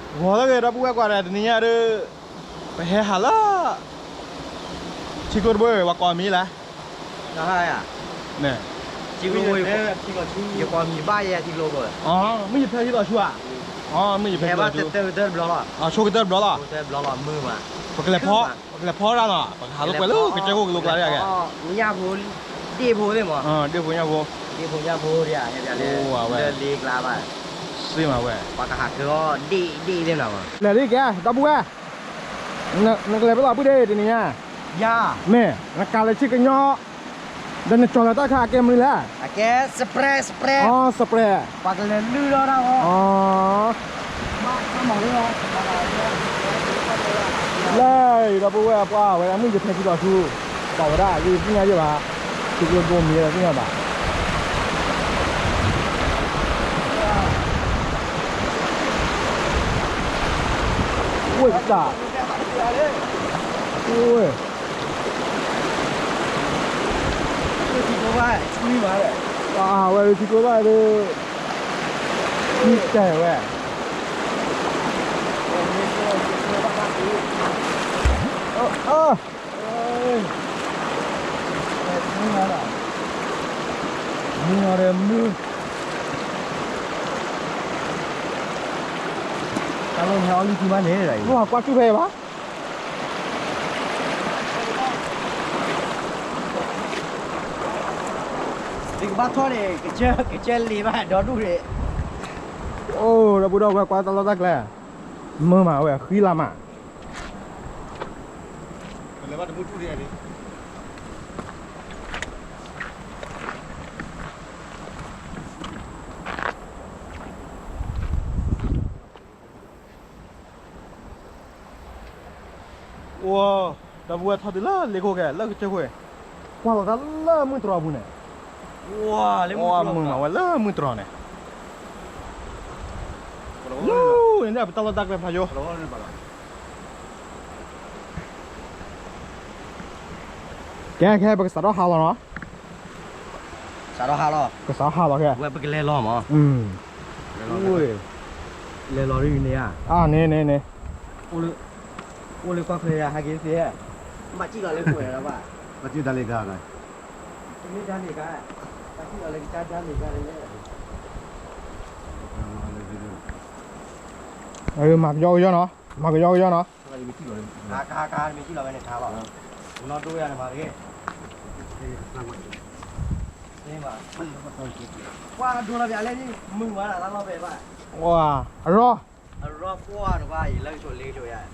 ဂီၤလၢဂ့ၤ ဒီပုၢ်ဝဲၢ်ကွၢ်ဒီး တနံၤညါဒီး ပဟဲဟးလၢ ထံကျိတဘိ ပှၤကိးမံၤလၢ ယကိးမံၤဘၣ်ယဲထံကျိဖိ, မုၢ်ယဖဲထံလီၤဆူဧါ, မုၢ်ယဖဲထံလီၤဆူ, ဆိကတၢၢ်တဘျီလီၤ, ဆိကတၢၢ်တဘျီလီၤ, ပကလဲၤဖီ, ပကလဲၤဖီတၢ်နီၤ, ပကဟးလိာ်ကွဲလၢကစၢၢ်ခိၣ်ကလိကျါဒ်ဂ့ၤ, ဒ့ၣ်ဖိသ့ၣ်မး, ဒ့ၣ်ဖိညၣ်ဖိ, ဒ့ၣ်ဖိညၣ်ဖိဒ်ဧါ, ဟဲပျးလဲၣ်, လၢလ့ကျါဘၣ်, စ့မးဝဲ, ပှၤကဟးက့ၤအီၤဒ့ၣ်ဒ့ၣ်သ့ၣ်နီၤ, လဲၤလံကဲ ဒီပုၢ်ဝဲၢ် နကလဲၤပလီၤပုၢ်ဒ့တနံၤညါ, ယၤ, မ့ၢ် နကးလၢဆ့ကညီ, ဒီးနကၠီၤလၢတၢ်ခါအကဲမနုၤလဲၣ်, အကဲ surprise surprise, အိ surprise, ပှၤကလဲၤလုၢ်ထီၣ်တၢ်ဃီ, အိ လၢအံၤဒီပုၢ်ဝဲၢ်ပှၢ်ဝဲဒၣ် မုၢ်ယဖဲထံလီၤဆူ, ကိးဝဲဒၣ် ယသ့ၣ်ညါယဲၢ်ဘၣ်, ထံကျိဒိမံၤသ့ၣ်ညါဘၣ်. ဝဲတၢ်, ဝဲ, အဝဲထံကျိဘၣ်ဒီး, မုၢ်တဲဝဲ, အ မုၢ်ဒီးမုၢ်, တၢ်လီၢ်ဟဲအီၣ်လုၢ်ထံမးန့ၣ်, ကွၢ်ကွၢ်ဆူၣ်ဖဲအံၤဘၣ်, ယကဘၣ်ထီၣ်န့ၣ်, ကစၢၢ်လ့ၤဘၣ်ဒီဒူၣ်န့ၣ်, အိၣ် ဒီပုၢ်ဒီဝဲၢ်ကွၢ်တၢ်လီၢ်တၢ်ကျဲ, မုာ်မးဝဲ ဃံလၤမး အိၣ်, ဒီပုၢ်ဝဲၢ်ထီၣ်တုၤလၢလ့ခိၣ်ကဲ လၢကစၢၢ်ခိၣ်, ကွၢ်လီၤတၢ်လၢမုၢ်တြီၤပူၤန့ၣ်, မုာ်မးဝဲလၢမုၢ်တြီၤန့ၣ်, လၢန့ၣ် ပတၢ်လီၢ်တၢ်ကျဲဖးယိ ကဲ ခဲ ပကစးထီၣ်ဟးလီၤနီၤ, စးထီၣ်ဟးလီၤ, ကစးထီၣ်ဟးလီၤခဲ, ဝဲပကလဲၤလီၤမး, လဲၤလီၤဒ်န့ၣ်ဧါ, န့ၣ်န့ၣ်န့ၣ်, အိၣ်လၢကွၢ်ချၢယၤဟဲက့ၤသ့, ဘၣ်စံၣ်လီၤလၢခိၣ်န့ၣ်လီၤဘၣ်, ဘၣ်စံၣ်ဒါလံၤကါ, တမ့ၢ်ဒါလံၤကါ, ဘၣ်စံၣ်လီၤလၢကစၢ်ဒါလံၤကါန့ၣ်, မၤကယီကယီနီၤ, မၤကယီကယီနီၤ, ကါ ကါ ကါ တမ့ၢ်စံၣ်လီၤဝဲန့ၣ်ခါလီၤ, နီၢ်ဒိၣ်ယၤန့ၣ်မၤတဂ့ၤ, ကွၢ်ဒိလီၤပျးလဲၣ်, မုာ်ဝဲဒၣ်တၢ်လီၢ်ဖဲဘၣ်, အရီ, အရီကွၢ်တကွၢ်အံၤလၢကဆိးလ့ကဆိးယၤ,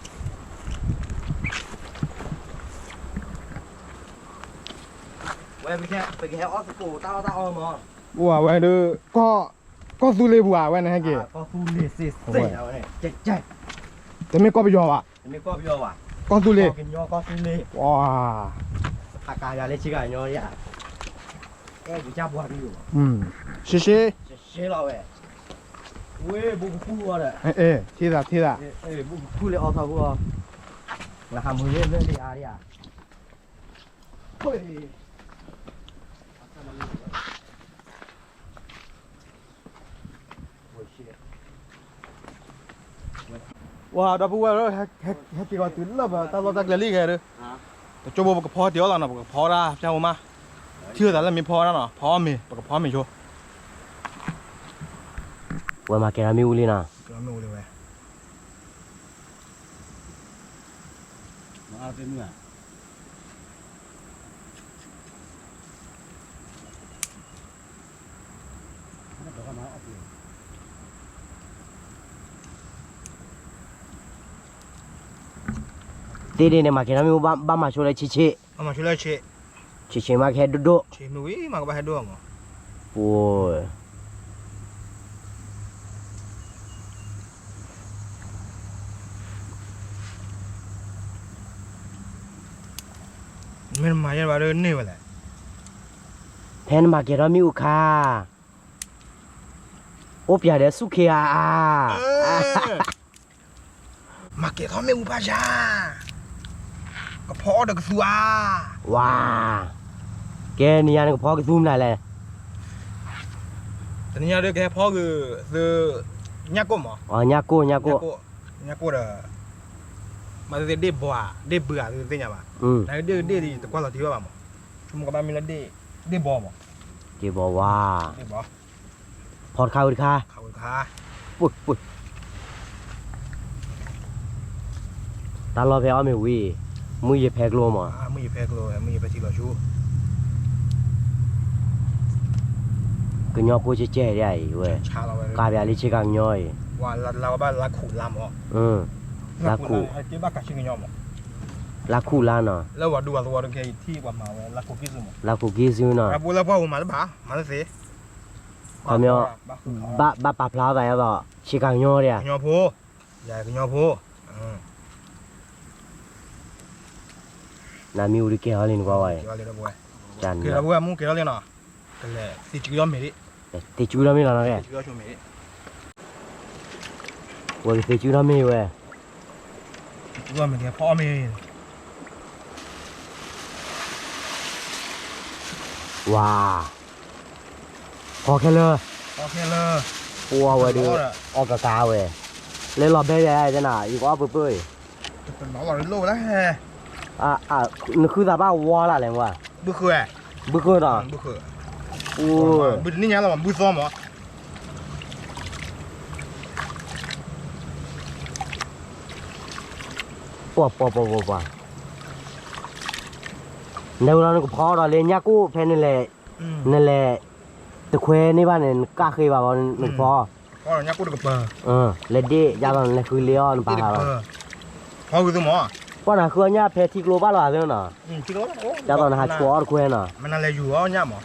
ဝဲပကဟဲအီၣ်သကိးတၢ်အီၣ်တၢ်အီမး, အိၣ်ဝဲဒၣ်, ကီၢ်သူလ့ၤပူၤဧါ ဝဲန့ၣ်ဟဲက့ၤ, တမ့ၢ်ကီၢ်ပယီၤဘၣ်, ကီၢ်သူလ့ၤ, ဟးကါယၤလၢဆ့ကၤညီ, အဲၣ်ကစၢ်ပှၤကလုာ်, ရှဲရှဲ, ရှဲရှဲလီၤဝဲ, ဝ့ၢ်ဘူးကဖူၣ်အီၤဒီး, ထံၣ်သးထံၣ်သး, ဘူးကဖူၣ်လၢအီၣ်ထီၣ်ဟူအီၤ, လၢဟးမုာ်လၢလၢလံၤအါဒံဧါ ဝဲဒီပုၢ်ဝဲၢ်ဧၢ, ဟဲက့ၤကီးတုၤလၢပတၢ်လီၢ်တၢ်ကျဲလံခဲဒီး, တကၠိဘိပကဖီတ့ၢ်အီၣ်လီၤနီၤ, ပကဖီဒၣ်ဖၠၣ်ဖိမး, ထံၣ်ဝဲသးလၢမ့ၢ်ဖီဒၣ်နီၤ, ဖီအီၣ်မ့ၤ, ပကဖီမ့ၤဆိ, ဝဲမၤကဲထီၣ်မ့ၣ်အူလံနီၤ, သ့ဒ်န့ၣ် မၤကဲထီၣ်မ့ၣ်အူ ဘၣ်မၤဆိလၢဆံးဆံး, ဆံးဆံးမးကဟဲဒိၣ်ဒိၣ်, မ့ၢ်မၤယဲဘၣ်ဒီးန့ၢ်ဝဲလဲၣ်, ဖဲနမၤကဲထီၣ်မ့ၣ်အူခါ, အိၣ်ပျဲၢ်ဒီးဆူၣ်ခ့ဧါ, မၤကဲထီၣ်မ့ၣ်အူဘၣ်ယၤ, ကဖီအီၣ်ဒီးကသူဧါ, ဝါ, ကဲနံၤညါနကဖီကသူမနုၤလဲၣ်, တနံၤညါဒီးကဟဲဖီက့ၤသု, ညၣ်ကိၣ်မး, ညၣ်ကိၣ်, ညၣ်ကိၣ်, ညၣ်ကိၣ်ဒီး မၤသ့ၣ်သ့ၣ်ဒ့ၣ်ဘီဧါ ဒ့ၣ်ဘုဧါ သုတသ့ၣ်ညါဘၣ်. နဒ့ၣ်ဒ့ၣ်ဒ်တကွၢ်လီၤတံၢ်ဘၣ်ဘၣ်မး. ဆိကမိၣ်ကဘၣ်မ့ၢ်လၢ ဒ့ၣ်ဘီမး. ဒ့ၣ်ဘီဝါ. ဒ့ၣ်ဘီ. ဖီတခါဝံၤတခါ. တၢ်လီၢ်ဖဲအီၣ်မ့ၤဝံၤ မုၢ်ယဖဲကျိမး. မုၢ်ယဖဲကျိ မုၢ်ယဖဲထံလီၤဆူ ကညီဖိကဲကဲဒ်အံၤဝဲ, ကးပၠးလၢဆ့ကၤကညီအံၤ, လါခူၣ်, လါခူၣ်လါနီၤ, လၢခိၣ်က့ၤစုနီၤ, ခီမီ, ဘၣ်ပာ်ဖျါသးယသိး ဆ့ကၤကညီဒ်, ကညီဖိ, ကညီဖိ, နမ့ၢ်အူဒုးကဲထီၣ်လံနကွၢ်ဝဲ, ကဲထီၣ်လံနီၤ, ကလဲၤသ့ၣ်စုထီၣ်မ့ၤလံ, သ့ၣ်စုထီၣ်မ့ၤလီၤနီၤ, ဝဲကသ့ၣ်စုထီၣ်မ့ၤဝဲ, ဝါ, ဖီခဲလၢာ်, ပှၤဝဲဒုး, အီၣ်ကကါဝဲ, လၢလီၤဘဲဒ်အံၤသ့ၣ်နၤ ယကအီၣ်ပၢၢ်ပၢၢ်အံၤ, နဃုသးဘၣ်ဝါလၢ်လဲၣ်, ဘုဃုနီၤ, ဘုဃု, ဘုသီမး, ပှၤပှၤပှၤပှၤပှၤ, နဝဲလီၤနကဖီဒီးလၢညၣ်ကိၣ်ဖဲနလဲၤ, နလဲၤ, တခွဲန့ၢ်ဘၣ်န့ၣ် နကၣ်ဃ့ဘၣ်ဘီနကဖီ, လဲၤဒ့ၣ်ယသိးနလဲၤဃုလ့အီၣ်နပာ်ဃာ်လီၤ, ပှၤနၤဃုအီၣ်ညၣ်ဖဲထံကျိဘၣ်လီၤသ့နီၤ, ယသိးနဟးဆှီအီၣ်တခွဲနီၤ, ဒ်သိး, ယကွၢ်နဖီဒၣ်ဝံၤ,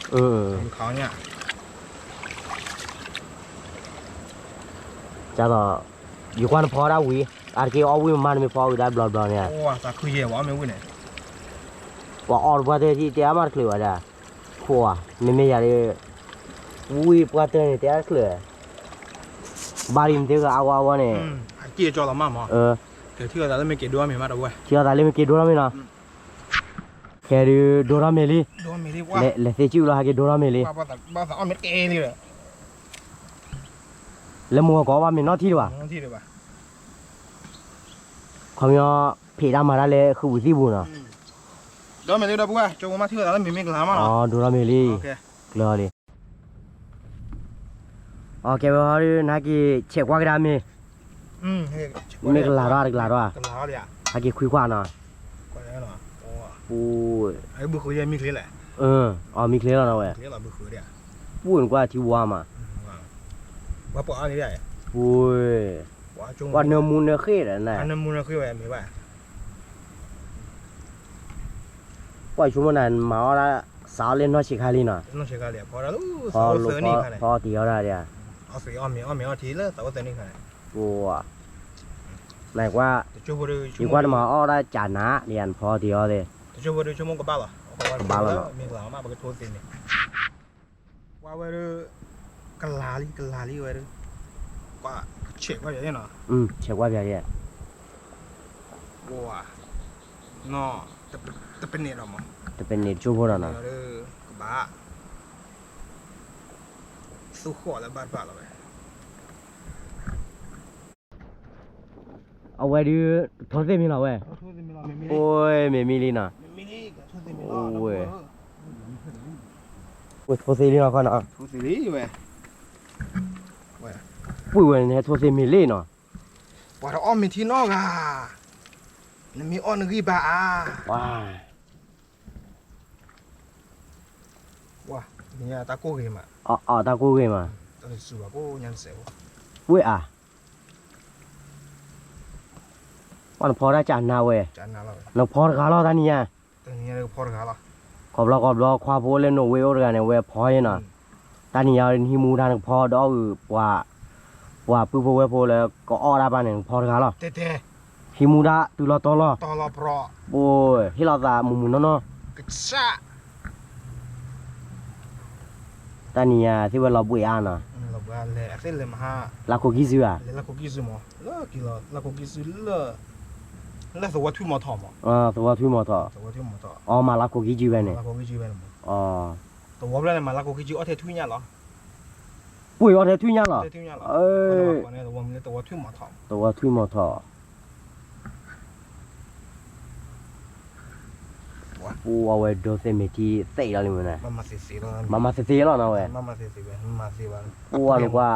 အါတက့ၢ်အီၣ်ဝံၣ်မမါနမ့ၢ်ဖီဝံၤဒၣ်ဘျီဘျီန့ၣ်, ပှၤအီၣ်တပှၢ်တၢၢ်ထံတဲအါမးတချုးဝဲဒၣ်, ခိၣ်ဧါ, မ့မ့ၢ်ယၤဒီး, ဝံၣ်ပှၢ်တၢၢ်န့ၣ်တဲအါတချုး, ဘၣ်ဒ်မ့ၢ်သ့ဂၤအါဂီၢ်အါဂီၢ်န့ၣ်, ထံၣ်သးလၢမ့ၢ်က့ၤဒိထီၣ်မ့ၤနီၤ, ခဲဒုးဒိထီၣ်မ့ၤလံ, လဲၤသ့ၣ်စုလီၤဟဲက့ၤဒိထီၣ်မ့ၤလံ, လၢမုၢ်ဂီၤကီးဘၣ်မ့ၤနီၢ်ထံၣ်တဘၣ်, ခီပညီ, ဖံးတၢ်မၤတၢ်လၢဃုာ်ပူၤသံၣ်ပူၤနီၤ, ဒိထီၣ်မ့ၤလံ, ဒိထီၣ်မ့ၤလံ, ကျၢၤလံ, အကဲဝဲဟီဒုး နဟဲက့ၤဆဲးကွၢ်ကဒါမ့ၤ, မ့ၢ်ကလၤထီၣ်တကလၤထီၣ်, ဟဲက့ၤခွံခွါနီၤ, အီၣ်မံချ့လီၤနီၤဝဲ, ပူၣ်နကွၢ်ထံဝါမး, ပှၤနၢမူနၢဃ့ၣ်ဒီးနၤ, ပှၤဆိကမိၣ်နၤမၤအီၣ်ဒၣ်, စးအီၣ်လၢနီၢ်ဆံးခါလံနီၤ, ဖီတ့ၤအီၣ်ဒၣ်ဒၣ်, နကွၢ်, ယကွၢ်နမၤအီၣ်ဒၣ်ကနးန့ၣ် နဖီတ့ၤအီၣ်သ့, ကဘၣ်လီၤနီၤ, ပှၤဝဲဒၣ်, ကလၤလံ ကလၤလံဝဲဒၣ်, ဆဲးကွၢ်, ဆဲးကွၢ်ပၠးဒ်, တပနဲၣ်ဒီးမး, တပနဲၣ်တကၠိဖိဒီးနီၤ, ကဘၣ်, သူဃီၣ်လၢဘၣ်တဘၣ်လီၤဝဲ အဝဲဒုး, ထိသ့ၣ်မံၤလီၤဝဲ, အိၣ်မ့ၢ်မံလံနီၤ, ဝဲ, ထိသ့ၣ်လံနီၤခီနီၤ, ပုၢ်ဝဲန့ၣ် ထိသ့ၣ်မံၤလံနီၤ, ပှၤတအီၣ်မ့ၤထံနီတဂၤ, နမ့ၢ်အီၣ်နဂံၢ်ဘါအါ, ဝါ, တၢ်ကိၢ်ဂ့ၤမး, တၢ်ကိၢ်ဂ့ၤမး, ဝဲအါ ပှၤနဖီတၢ်ကနါဝဲ, နဖီတဂၤလီၤတနံၤညါ, ခီဘျီခီဘျီခွါဖိလၢနိၣ်ဝ့အိၣ်တဂၤန့ၣ် ဝဲဖီယဲနီၤ, တနံၤညါနဟံးမူဒါနကဖီဒီးအီၣ်ဂုာ်ပှၤ, ပှၤပုၢ်ဖိဝဲၢ်ဖိလၢကအီၣ်ဒၣ်ဘၣ်န့ၣ် နကဖီတဂၤလီၤ, ဟံးမူဒါတုၤလီၤတီလီၤ, ပှၤဟ့ၣ်လီၤသးမုၢ်မုၢ်နီၢ်နီၢ် တနံၤညါသ့ၣ်ဝဲလီၤဘှံးအါနီၤ, လၢခိၣ်ကံၢ်စုဧါ, လၢသဝီထွံၣ်မီၤထီၣ်, အီမၤလၢခိၣ်ကံၢ်စုဖဲန့ၣ်, သဝီဖျၢၣ်န့ၣ် မၤလၢခိၣ်ကံၢ်စုအီၣ်ထဲထွံၣ်ညါလီၤ, ပှ့ၤအီၤထဲထွံၣ်ညါလီၤ, သဝီထွံၣ်မီၤထီၣ်, ပှၤဝဲဒိသ့ၣ်မ့ၢ်ထံသ့ၣ်လီၤလံမ့ၢ်န့ၣ်, မၤမၤသ့သ့လီၤနီၤဝဲ, ပှၤန့ၣ်ကွၢ်,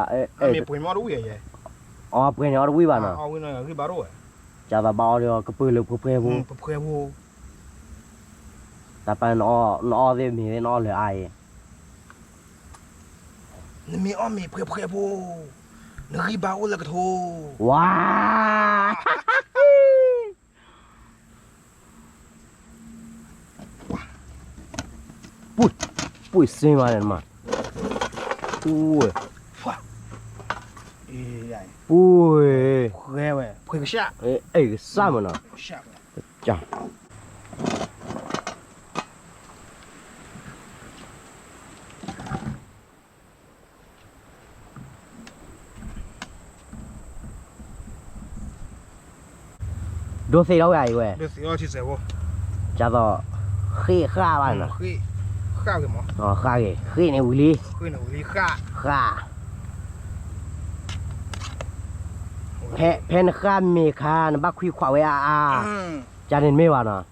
အပှ့ၤန့ၣ်အီတဝံၣ်ဘၣ်နီၤ, ကသးဘၣ်အီဒီးကပၢၢ်လၢဖှဲဖှဲဖိ, တၢ်ပာ်နအီသ့ၣ်မ့ၢ်သ့ၣ်နအီလၢအါအံၤ, နမ့ၢ်အီမ့ၢ်ဖှဲဖှဲဖိ, နဂံၢ်ဘါအိၣ်လၢကထိ, ဝါ ပှ့ၤစ့မးန့ၣ်မး, ပှ့ၤ, ပှ့ၤ, အဲၣ်ကစၢ်မးနီၤ, ဒိသ့ၣ်ထီၣ်ဝဲအံၤဝဲ, ဒ်သိး ဃ့ၣ်ဃၣ်ဘၣ်နီၤ, ဃၣ်ဂ့ၤ, ဃ့ၣ်န့ၣ်ဝံၤလံ, ဃၣ်, ဖဲနဃၣ်မ့ၢ်ခါ နဘၣ်ခွံခွးဝဲအါအါ, ကန့ၣ်မ့ၢ်ဘၣ်နီၤ,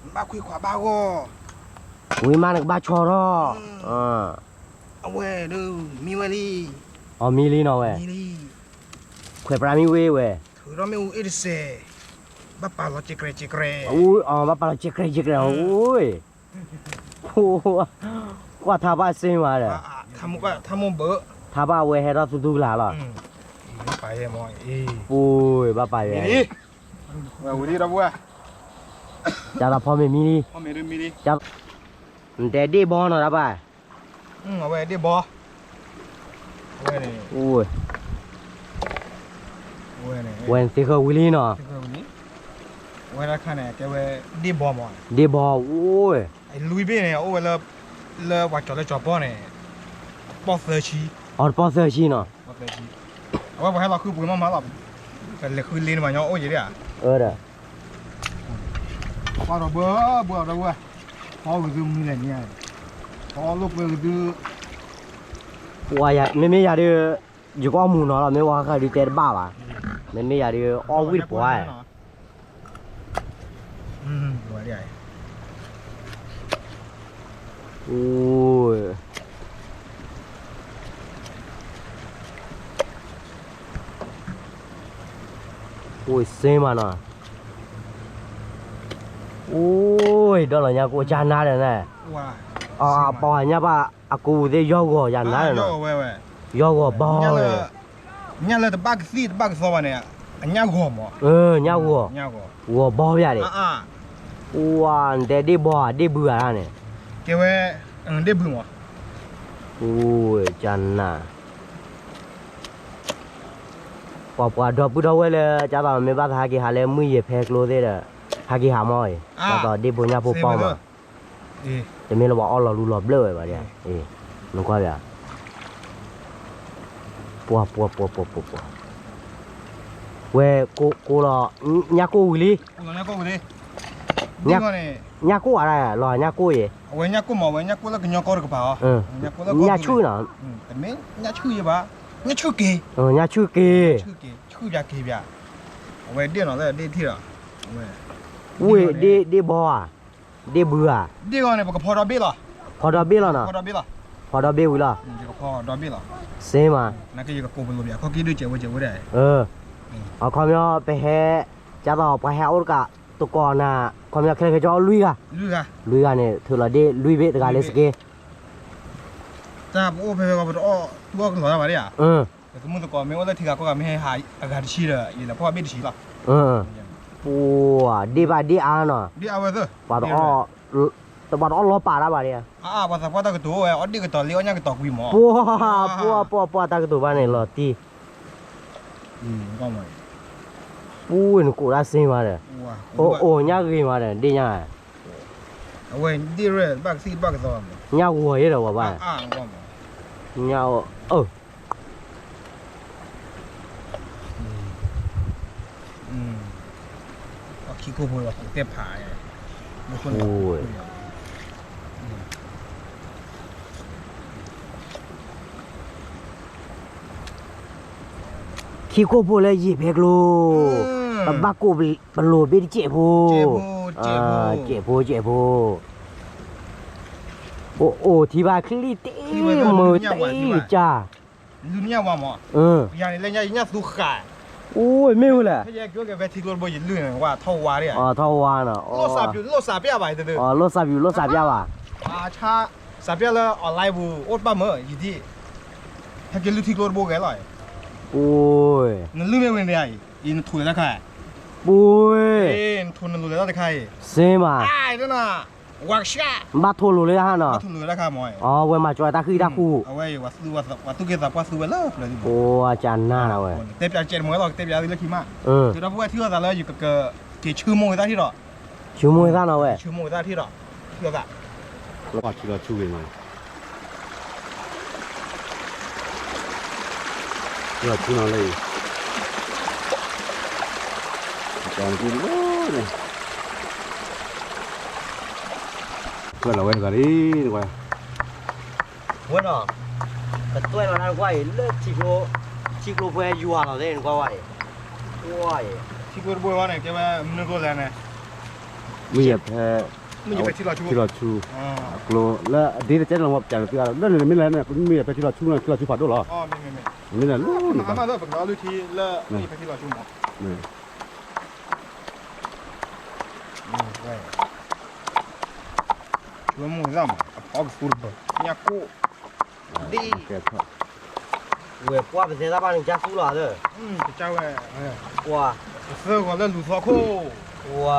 နဘၣ်ခွံခွးဘၣ်ဂီၢ်, ဝံၤမးနကဘၣ်ဆီထီၣ်, အဝဲဒၣ်မံဝဲလံ, အမံလံနီၤဝဲ, ခွဲးပြးမံဝဲဝဲ, ထုးထီၣ်မ့ၣ်အူအ့ၣ်တစဲး, ဘၣ်ပာ်လီၤကဲးကြဲးကဲးကြဲး, ဘၣ်ပာ်လီၤကဲးကြဲးကဲးကြဲး, ကွၢ်ထါဘၣ်စ့မးဒီး, ထါဘၣ်ဝဲဟဲထီၣ်သူသူကလာ်လီၤ, ပှ့ၤဘၣ်ပာ်ယဲ, တၢ်သးဖီမ့ၢ်မံလံ, နတဲဒ့ၣ်ဘီနီၤတၢ်ဘၣ်, အဝဲဒ့ၣ်ဘီ, ဝဲန့ၣ်သ့ၣ်ဃၢၤဝံၤလံနီၤ, ဝဲဒၣ်ခါန့ၣ် ကဲဝဲဒ့ၣ်ဘီမး, ဒ့ၣ်ဘီ, လွံၢ်ဘ့ၣ်န့ၣ် အိၣ်ဝဲလၢ လၢပှၤကၠီၤလၢကၠီၤပီၢ်န့ၣ်, ပီၢ်သၢဆံ, အီၤတပီၢ်သၢဆံနီၤ, အဝဲပှၤဟဲလီၤဃုပှ့ၤမးမးလီၤ, လဲၤဃုလ့နမးညီအိၣ်ယဲဒၣ်, အၢဒီး ကွၢ်ဒီးဘၣ်ဘၣ်ဒီးဝဲ, ဖီဂ့ၤသုမုၢ်လဲၣ်န့ၣ်, ဖီလိာ်ကွဲဂ့ၤသု, မ့မ့ၢ်ယၤဒုး, ယကအီၣ်မူၤနီၤလီၤ မ့ၢ်ဝဲဃၣ်ဃၣ်ဒုးတဲတဘၣ်ဘၣ်, မ့မ့ၢ်ယၤဒုး အီၣ်ဝံၣ်တပှၢ်, အိၣ်စ့မးနီၤ, အိၣ်ဒီးလီၤညါကိၣ်ကၢ်နါဒီးန့ၣ်, ပှၤညါဘၣ်အကူပူၤသ့ၣ်ယီၢ်ဂီၤယၤနါဒီးနီၤ, ယီၢ်ဂီၤဘီဝဲ, ညၣ်လၢတဘၣ်ကသံၣ်တဘၣ်ကသီဘၣ်န့ၣ်, အညၣ်ဂီၤမး, ညၣ်ဂီၤ, ဂီၤဘီပယါဒံး, ပှၤနတဲဒ့ၣ်ဘီဧါဒ့ၣ်ဘုဧါန့ၣ်, ကဲဝဲ, ဒ့ၣ်ဘုမး, ကၢ်နါ ပှၤပှၤဒီပုၢ်ဒီဝဲၢ်လၢ ကၢ်သိးမ့ၢ်ဘၣ်သးဟဲက့ၤဟးလၢမုၢ်ယံၤဖဲကျိသ့ၣ်ဒီး, ဟဲက့ၤဟးမးအံၤ, ကၢ်သိးဒ့ၣ်ဘိညၣ်ဖိပီမး, တမ့ၢ်လၢပှၤအီၣ်လီၤလူလီၤဘျၢၣ်ဝဲဘၣ်, နကွၢ်, ပှၤပှၤပှၤပှၤပှၤပှၤ, ဝဲကိၢ်လီၤ, ညၣ်ကိၢ်ဝံၤလံ, ညၣ်ကိၢ်အါလီၤညၣ်ကိၢ်အံၤ, အဝဲညၣ်ကိၢ်မး အဝဲညၣ်ကိၢ်လၢကညီကီၢ်တကပၤအီၤ, ညၣ်ဆူၣ်နီၤ, တမ့ၢ်ညၣ်ဆူၣ်ယဲဘၣ်, ညၣ်ဆူၣ်က့ၤ, ညၣ်ဆူၣ်က့ၤ, အဝဲဒ့ၣ်နီၤလၢဒ့ၣ်ထံၣ်လီၤ, ဝ့ၢ်ဒ့ၣ်ဘီဧါ, ဒ့ၣ်ဘုဧါ, ဒ့ၣ်ဂီၤန့ၣ် ပကဖီဒီဘ့ၣ်လီၤ, ဖီဒီဘ့ၣ်လီၤနီၤ, ဖီဒီဘ့ၣ်ဝံၤလီၤ, စ့မး, အခီပညီ ပဟဲ, ကၢ်သိးပှၤဟဲအိၣ်တကး တကိးနၤ, ခီပညီခဲလၢာ်ခဲဆ့အီၣ်လွံၢ်ဂၤ, လွံၢ်ဂၤန့ၣ် ထုးလီၤဒ့ၣ်လွံၢ်ဘ့ၣ်တဂၤလၢစက့, တၢ်ပအိၣ်ဖဲဖဲပတအီၣ်တူၢ်အီၣ်ကလီၤတၢ်ဘၣ်ဒံးဧါ, သမုၣ်သကိးမ့ၢ်အိၣ်လၢထံဂၤကီၢ်ဂၤမ့ၢ်ဟဲဟးအဂၤတဆံဒီး ယလဲၤဖီၣ်ဘ့ၣ်တဆံလီၤ, ပှၤဒ့ၣ်ဘၣ်ဒ့ၣ်အါနီၤ, ပှၤတအီၣ်လီၤပာ်တၢ်ဘၣ်ဒံးဧါ, ပှၤသးပှၢ်တၢ်ကတိၤအိၣ်ဝဲ အီၣ်ဒ့ၣ်ကတီၤလံ အီၣ်ညၣ်ကတီၤကွံမး, ပှၤပှၤပှၤပှၤတၢ်ကတိၤဘၣ်န့ၣ်လီၤတံၢ် ပှၤနကိးတၢ်စ့မးဒီး, အိၣ်အိၣ်ညၣ်ဂ့ၤမးဒီး ဒ့ၣ်ညါ, အဝဲဒ့ၣ်ရဲၣ်တဘၣ်ကသံၣ်တဘၣ်ကသီဘၣ်မး, ညၣ်ဂီၤယဲဒီးပှၤဘၣ်, ညၣ်အိၣ်, ပှၤခံကိၢ်ဖိလီၤတဲဖး, အိၣ်, အိၣ် ဟံၣ်ခိၣ်ဖိလၢယံာ်ဖဲကျိ, ပဘၣ်ကိၣ်ပလိၤဘ့ၣ်တစဲးဖိ, စဲးဖိ, စဲးဖိ, အိၣ်အိၣ်ထံဘၣ်ချံတ့ၢ်မုာ်တ့ၢ်ကၢ်, လုၢ်ညၣ်ဝါမး, ယၤန့ၣ်လၢညါယညၣ်သူဃာ်, အိၣ်မ့ၢ်ဝဲလဲၣ်, ဖဲယဲကဲကဲဖဲထံကျိတဘိယလုၢ်န့ၣ် ဝါထီၣ်ဝါဒၣ်, ထီၣ်ဝါနီၤ, လိၣ်စးပျးဘၣ်, လိၣ်စးပျးဘၣ်, လိၣ်စးပျးဘၣ်, စးပျးလၢ online ပူၤ အိၣ်တဘၣ်မၢ် ယံာ်ဒံး, ဟဲက့ၤလုၢ်ထံကျိတဘိဂဲၤလီၤ, နလုၢ်မ့ၢ်ဝဲန့ၣ်, နထိၣ်လဲၤတၢ်ခါ, နထိၣ်နလိၤလဲၤတၢ်တခါအံၤ, စ့မး, ဝါကဆှၣ်, ဘၣ်ထိၣ်လိၤလၢတၢ်ခါနီၤ, အဝဲမၤကၠီတၢ်ဃံၣ်တၢ်ဃူ, အဝဲ ပှၤသူၣ်က့သးပှၢ်သူဝဲလၢပျၢၤ, ကနၤနီၤဝဲ, တဲပျးကဲတမံၤလီၤ ကတဲပျးသုလၢခံမး, ဒီပုၢ်ဝဲၢ်ထံၣ်လိာ်သးလၢယကက့ၤဆူမိၢ်ဂ့ၤသၣ်ထံၣ်ဒီး, ဆူမိၢ်ဂ့ၤသၣ်နီၤဝဲ, ဆူမိၢ်ဂ့ၤသၣ်ထံၣ်ဒီး, ထံၣ်လိာ်သး, ထံၣ်လီၤဆူဂ့ၤမး, ထံၣ်လီၤဆူနီၤလၢအံၤ, န့ၣ်, ကွၢ်လီၤဝဲတဂၤလံ, နကွၢ် ဝဲနီၤ, ကတွဲလီၤတၢ်ကွၢ်အံၤ လၢထံကျိ, ထံကျိပှဲၤယွၤလီၤသ့ၣ် နကွၢ်ဝဲအံၤ, ကွၢ်အံၤ, ထံကျိတဘိဝဲန့ၣ် ကဲဝဲမနုၤကျိလဲၣ်န့ၣ်, မ့ၢ်ယဲဖဲ, မ့ၢ်ယဲဖဲထံလီၤဆူ, ထံလီၤဆူ, အကျိလၢအဒ့တကဲလီၤမး ပစံးလီၤသုအါလီၤ လၢန့ၣ်မ့ၢ်လဲၣ်န့ၣ် မ့ၢ်ယဲဖဲထံလီၤဆူန့ၣ် ထံလီၤဆူဖးဒိၣ်လီၤ, မ့ၢ်လဲၣ်လၢန့ၣ်, မ့ၢ်ဖဲထံလီၤဆူမး, ဝဲကွၢ်ပသဲသၣ်ဘၣ်န့ၣ် ကစၢ်သူလီၤသၢ, ဝဲ, ပသၢဂီၤလၢလူၤသီခိၣ်, ဝဲ,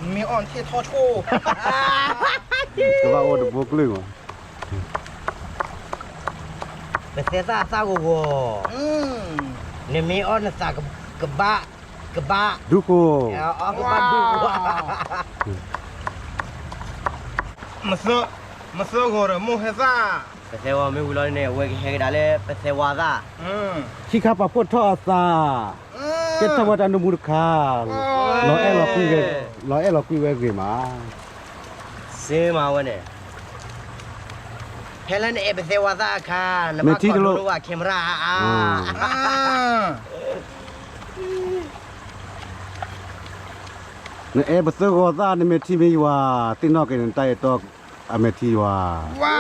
မ့ၢ်အီၣ်နထံၣ်ထီၣ်ဆိ, ကဘၣ်အိၣ်တဘိကျုၢ်မး, ပသဲသၣ်သၣ်ဂီၤဂီၤ, နမ့ၢ်အီၣ်နသးကဘၣ်, ကဘၣ်, ဒူၣ်ဃိ, ကဘၣ်ဒူၣ်ဃိ, မသၢဂီၤဒီးမိၢ်ဟဲသၣ်, ပသဲဂီၤမ့ၢ်ဝံၤလီၤန့ၣ် အဝဲကဟဲကဒါလၢပသဲဝါသၣ်, ခံခါပာ်ဖှိၣ်ထီၣ်အသး, ကဲထီၣ်ဝဲတၢ်နမူတခါ, လီၤအဲၣ်လီၤကွံဝဲဂ့ၤမး, စ့မးဝဲန့ၣ်, ဖဲလၢနအဲၣ်ပသဲဝါသၣ်အခါ, နဘၣ်ကိးလိဝဲ camera အါအါ နအဲၣ်ပသၢဂီၤသၣ် နမဲာ်ထံမ့ၢ်ယွၤ, သ့ၣ်နီၣ်က့ၤနတၢ်အဲၣ်တီ အမဲာ်ထံယွၤ, ဝါ,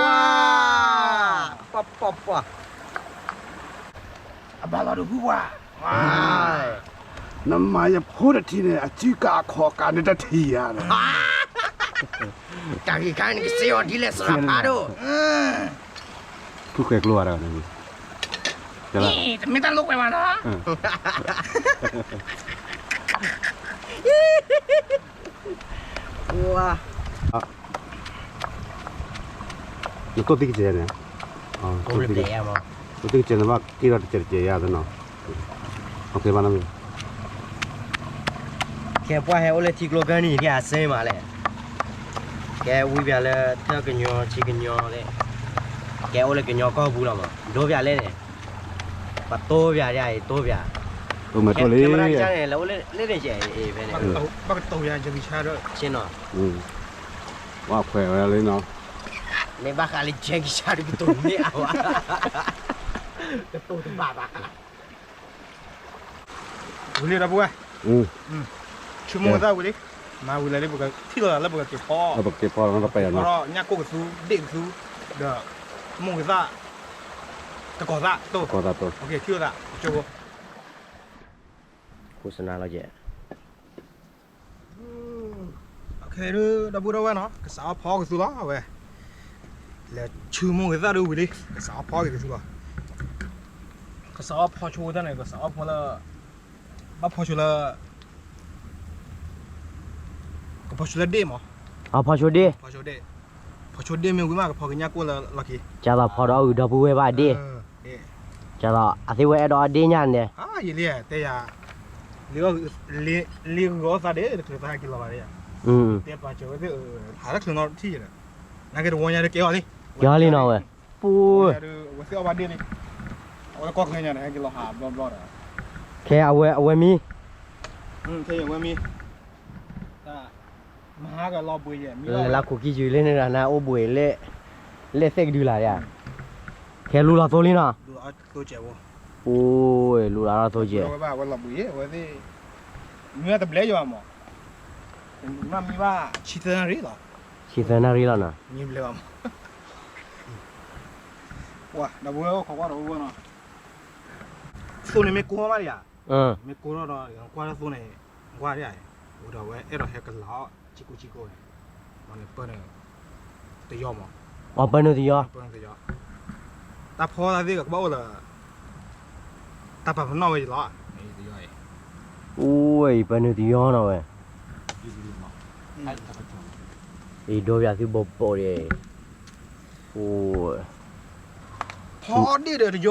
ပှၤ, ပှၤ, ပှၤ, အဘၣ်လီၤဒုးဖုပှၤ, နမၤယဖိတထံၣ်န့ၣ် အစုကၤအခီၣ်ကၤန့ၣ်တထံၣ်ဧါ, တၢ်ဂ့ၢ်ခါန့ၣ်ကစ့အီၤဒ်လဲၣ်စှၤဖးဒိၣ်, ဖုဃဲၤကျိဧါ, တမ့ၢ်တၢ်လိာ်ကွဲဘၣ်နီၤ, ဝါ နတိၢ်သံကစဲးန့ၣ်, တိၢ်သံကစဲးန့ၣ် ဘၣ်က့ၤဒီးတစဲးတစဲးယါသနီၤ, ဘၣ်နီၤ, ကဲပှၤဟဲအိၣ်လၢထံကျိကၢ်နံၣ်ယက့ၤအစ့မးလဲၣ်, ကဲဝံပၠးလၢထၢကညီဆံကညီလဲၣ်, ကဲအိၣ်လၢကညီကီၢ်ပူၤလီၤမး ဒိပၠးလဲၣ်န့ၣ်, ပတိၢ်ပၠးဒ်အံၤတိၢ်ပၠး, ကဲမရကစၢ်န့ၣ် လဲၤအိၣ်လၢန့ၣ်ကဲအံၤဖဲန့ၣ်, ဘၣ်ကတိၢ်ယၤ Jackie Chan ဒီး, ဆ့နီၤ ဝါခွဲးဝဲလံနီၤ, မ့ၢ်ဘၣ်ဃးလၢ Jackie Chan ဒီးကတိၢ်မ့ၢ်အါဝဲ, ကတိၢ်တဘၣ်ဘၣ်, ဝံၤလံဒီပုၢ်ဝဲၢ်, ဆူမိၢ်သၣ်ဝံၤလံ, မၤဝံၤလံလံ ပကထံၣ်လိာ်သးလၢပကက့ၤဖီ, ပကက့ၤဖီလီၤ, ညၣ်ကိၣ်ကသူဒ့ၣ်ကသူ, ဒီးမိၢ်ကသၣ်, တကီၤသၣ်တိၢ်, ထံၣ်လိာ်သး, ကၠိဖိ, ဃိစနါလီၤကဲး ခဲဒုး ဒီပုၢ်ဒီဝဲၢ်နီၤ ကစးအီၣ်ဖီကသူလီၤဝဲ, လဲၤဆူမိၢ်ဂ့ၤသၣ်ဒုးဝံၤလံ ကစးအီၣ်ဖီက့ၤကသူလီၤ, ကစးအီၣ်ဖီဆိဝဲတၢ်န့ၣ် ကစးအီၣ်ဖီလၢ, ဘၣ်ဖီဆိလၢ, ကဖီဆိလၢဒ့ၣ်မး, ဖီဆိဒ့ၣ်, ဖီဆိဒ့ၣ်မ့ၢ်ဝံၤမး ကဖီကညၣ်ကိၣ်လၢလီၢ်ခံ, ကသိးဖီဒီးအီၣ်ဂုၤဒီပုၢ်ဝဲၢ်ဘၣ်ဒ့ၣ်, ကသိး အသ့ဝဲအဲၣ်ဒိးအီၣ်ဒ့ၣ်ညါန့ၣ်, ယလံတဲယၤ, လံဂုၤအီၣ်သးဒ့ၣ် တချုးသးဟဲက့ၤလီၤဘၣ်ဒ့ၣ်, တဲပာ်စၢၤဝဲသ့ၣ်, ဟးတချုးနီတထံၣ်, နာ်က့တဝီညါဒုးကဲအီၤလံ, ကဲအီၤလံနီၤဝဲ, ပူၤ, ဝဲသ့ၣ်အီၣ်ဘၣ်ဒ့ၣ်လံ, အဝဲကီၢ်ချၢညါန့ၣ် ဟဲက့ၤလီၤဟးဘျီဘျီဒီး, ခဲအဝဲအဝဲမံ, ခဲအံၤအဝဲမံ, မဟါကလီၤဘှံးယဲၢ်မံလီၤ, လၢလါခိၣ်ခံယုၢ်လၢန့ၣ်ဒီး နအိၣ်ဘှံးလၢ, လၢသ့ၣ်ကဒုလာ်ယါ, ခဲလူလီၤသိလံနီၤ, သိကဲးဖိ, အိၣ် လူလၢထီၣ်သိကဲး, ဝဲဘၣ်ဝဲလီၤဘှံးဝဲသ့ၣ်, မံဘၣ်တဘျဲယိၤမး, မ့ၢ်မံဘၣ်ဆံသၢနၣ်ရံၣ်လီၤ, ဆံသၢနၣ်ရံၣ်လီၤနီၤ, မံဘျဲဘၣ်မး, ဝဲဒီပုၢ်ဝဲၢ်အိၣ်ခိးကွၢ်ဒီပုၢ်ဝဲၢ်နီၤ, သိန့ၣ်မ့ၢ်ကိၢ်မးဒံးဧါ, မ့ၢ်ကိၢ်ထီၣ်ဒီး ကွၢ်လၢသိန့ၣ်, ကွၢ်ဒံးဧါ, အိၣ်ဒီးဝဲအဲၣ်ဒိးဟဲကလၤအီၣ် ဆံကိၢ်ဆံကိၢ်န့ၣ်, မ့ၢ်န့ၣ်ပၢနုာ်တယီမး, အပၢနုာ်တယီ, ပၢနုာ်တယီ, တၢ်ဖီတၢ်သ့ၣ်ကဘၣ်အိၣ်လၢ တၢ်ပာ်ပနီၣ်ဝဲအံၤလီၤ, တယီအံၤ, အိၣ်ဝဲအံၤ ပၢနုာ်တယီနီၤဝဲ, အံၤဒိပၠးသုဘိးဘိးဒံး, အိၣ်, ဖီအီၣ်ဒ့ၣ်ဒီးတယီဘီ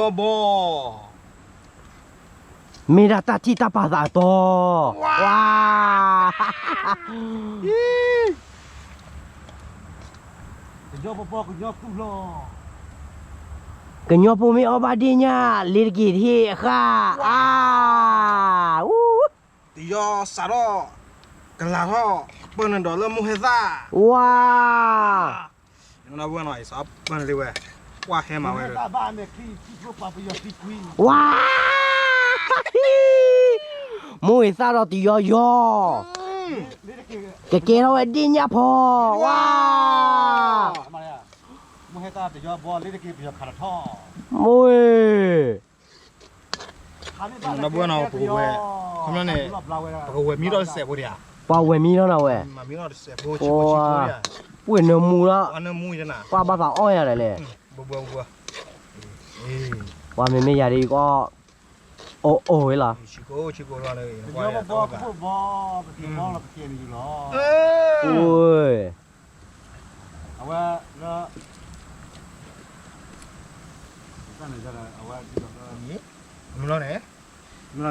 မ့ၢ်ဒၣ်တၢ်ထံၣ်တၢ်ပာ်သးအတီ, ဝါ, ကညီဖိမ့ၢ်အီၣ်ဘၣ်ဒ့ၣ်ညၣ် လ့ၤတက့ၤတဟ့ၣ်အဃၣ်, အါ, တယီစးထီၣ်, ကလၤထီၣ်, ပၢနုာ်ဒီးလၢမိၢ်ဟဲသၣ်, ဝါ ဝဲ, ကွၢ်ဟဲမးဝဲ, ဝါ, မိၢ်ဂ့ၤသၣ်ဒီးတယီယီ, ကကဲထီၣ်ဝဲဒ့ၣ်ညၣ်ဖီ, ဝါ, မိၢ်ဂ့ၤ, ဒီပုၢ်ဝဲၢ်နီၤ ပကဝဲၤ, ခီပညီန့ၣ်, ပကဝဲၤမံထီၣ်တစဲးဖိဒံးဧါ, ပှၤဝဲၤမံထီၣ်နီၤဝဲ, ပှၤနၢမူလီၤ, ပှၤဘၣ်သးအီၣ်ယၤလဲၣ်, ပှၤမ့မ့ၢ်ယၤဒ်အံၤကီး, အိၣ်အိၣ်ဝဲလီၤ, အိၣ်, အဝဲ, မ့ၢ်လီၤန့ၣ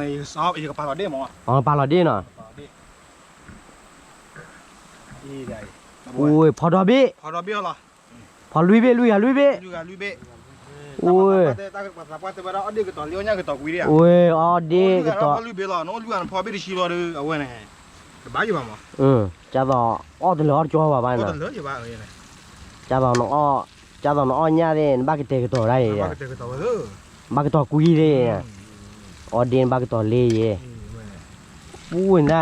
်, ယကပာ်လီၤဒ့ၣ်မး, ပာ်လီၤဒ့ၣ်နီၤ, အိၣ်, ဖီဒီဘ့ၣ်, ဖီလွံၢ်ဘ့ၣ် လွံၢ်ဂၤလွံၢ်ဘ့ၣ်, အိၣ်, အိၣ်, အီၣ်ဒ့ၣ်ကတီၤ, ကၠီသီးအီၣ်တလၢာ်အီၣ်တကၠီဘၣ်ဘၣ်န့ၣ်, ကၠီသီး, ကၠီသီးနအီၣ်ညၣ်သ့ၣ် နဘၣ်ကတဲာ်ကတီၤဒၣ်အံၤ, နဘၣ်ကတီၤကွံသ့ၣ်, အီၣ်ဒ့ၣ်နဘၣ်ကတီၤလ့ယဲ, ပူၤဝဲဒၣ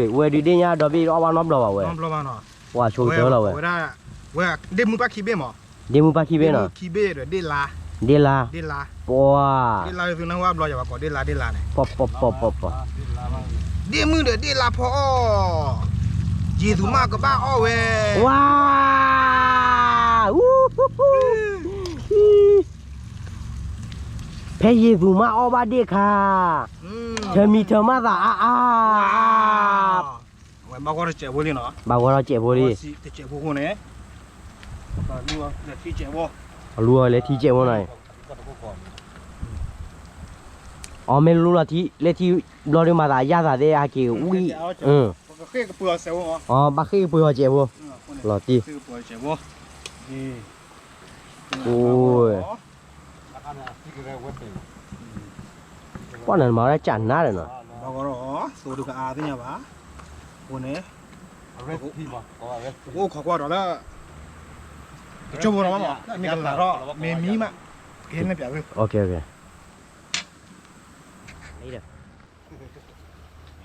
်, ဝဲဒုးဒ့ၣ်ညါဒီဘ့ၣ်အီၣ်ဘၣ်နီတဘျီဘၣ်ဝဲ, ပှၤဆိကတၢၢ်လီၤဝဲ, ဒ့ၣ်မုၢ်ပၢ်ခံဘ့ၣ်မး, ဒ့ၣ်မုၢ်ပၢ်ခံဘ့ၣ်နီၤ, ဒ့ၣ်လါ, ဒ့ၣ်လါ, ပှၤ, ဒ့ၣ်လါ, ဒ့ၣ်မုၢ်ဒီးဒ့ၣ်လါဖီအီၣ်, ယ့ၣ်သူးမးကဘၣ်အီၣ်ဝဲ, ဝါ, ဖဲယ့ၣ်သူးမးအီၣ်ဘၣ်ဒ့ၣ်ခါ, ထၢမံထၢမးသးအါအါ, ဘၣ်ဂီၢ်တစဲးဖိလံနီၤ, ဘၣ်ဂီၢ်ထီၣ်စဲးဖိလံ, အလူအီၤလဲၤထံစဲးဖိနီၤ, အီၤမ့ၢ်လူလီၤထံ လဲၤထံဘျီဒုးမၤသးယၢ်သးသ့ၣ် ဟဲက့ၤဝံၣ်, အီၤဘၣ်ဃ့ၢ်ကပှ့ၤအီၤစဲးဖိ, လီၤတံၢ်, အိၣ်, ပှၤန့ၣ်မၤဝဲဒၣ်ကၢ်နါဒီးနီၤ, ဘၣ်ဂီၢ်ဒီး, သိဒုးကအါသ့ၣ်ညါဘၣ်, အဃိန့ၣ်, ပကအိၣ်ခိးကွၢ်ဒီးလၢ, ကကၠိဖိနီၤမး, မ့ၢ်ကလၤထီၣ်, မ့ၢ်မံမး, ကဟဲနဲၣ်ပၠးဝဲ,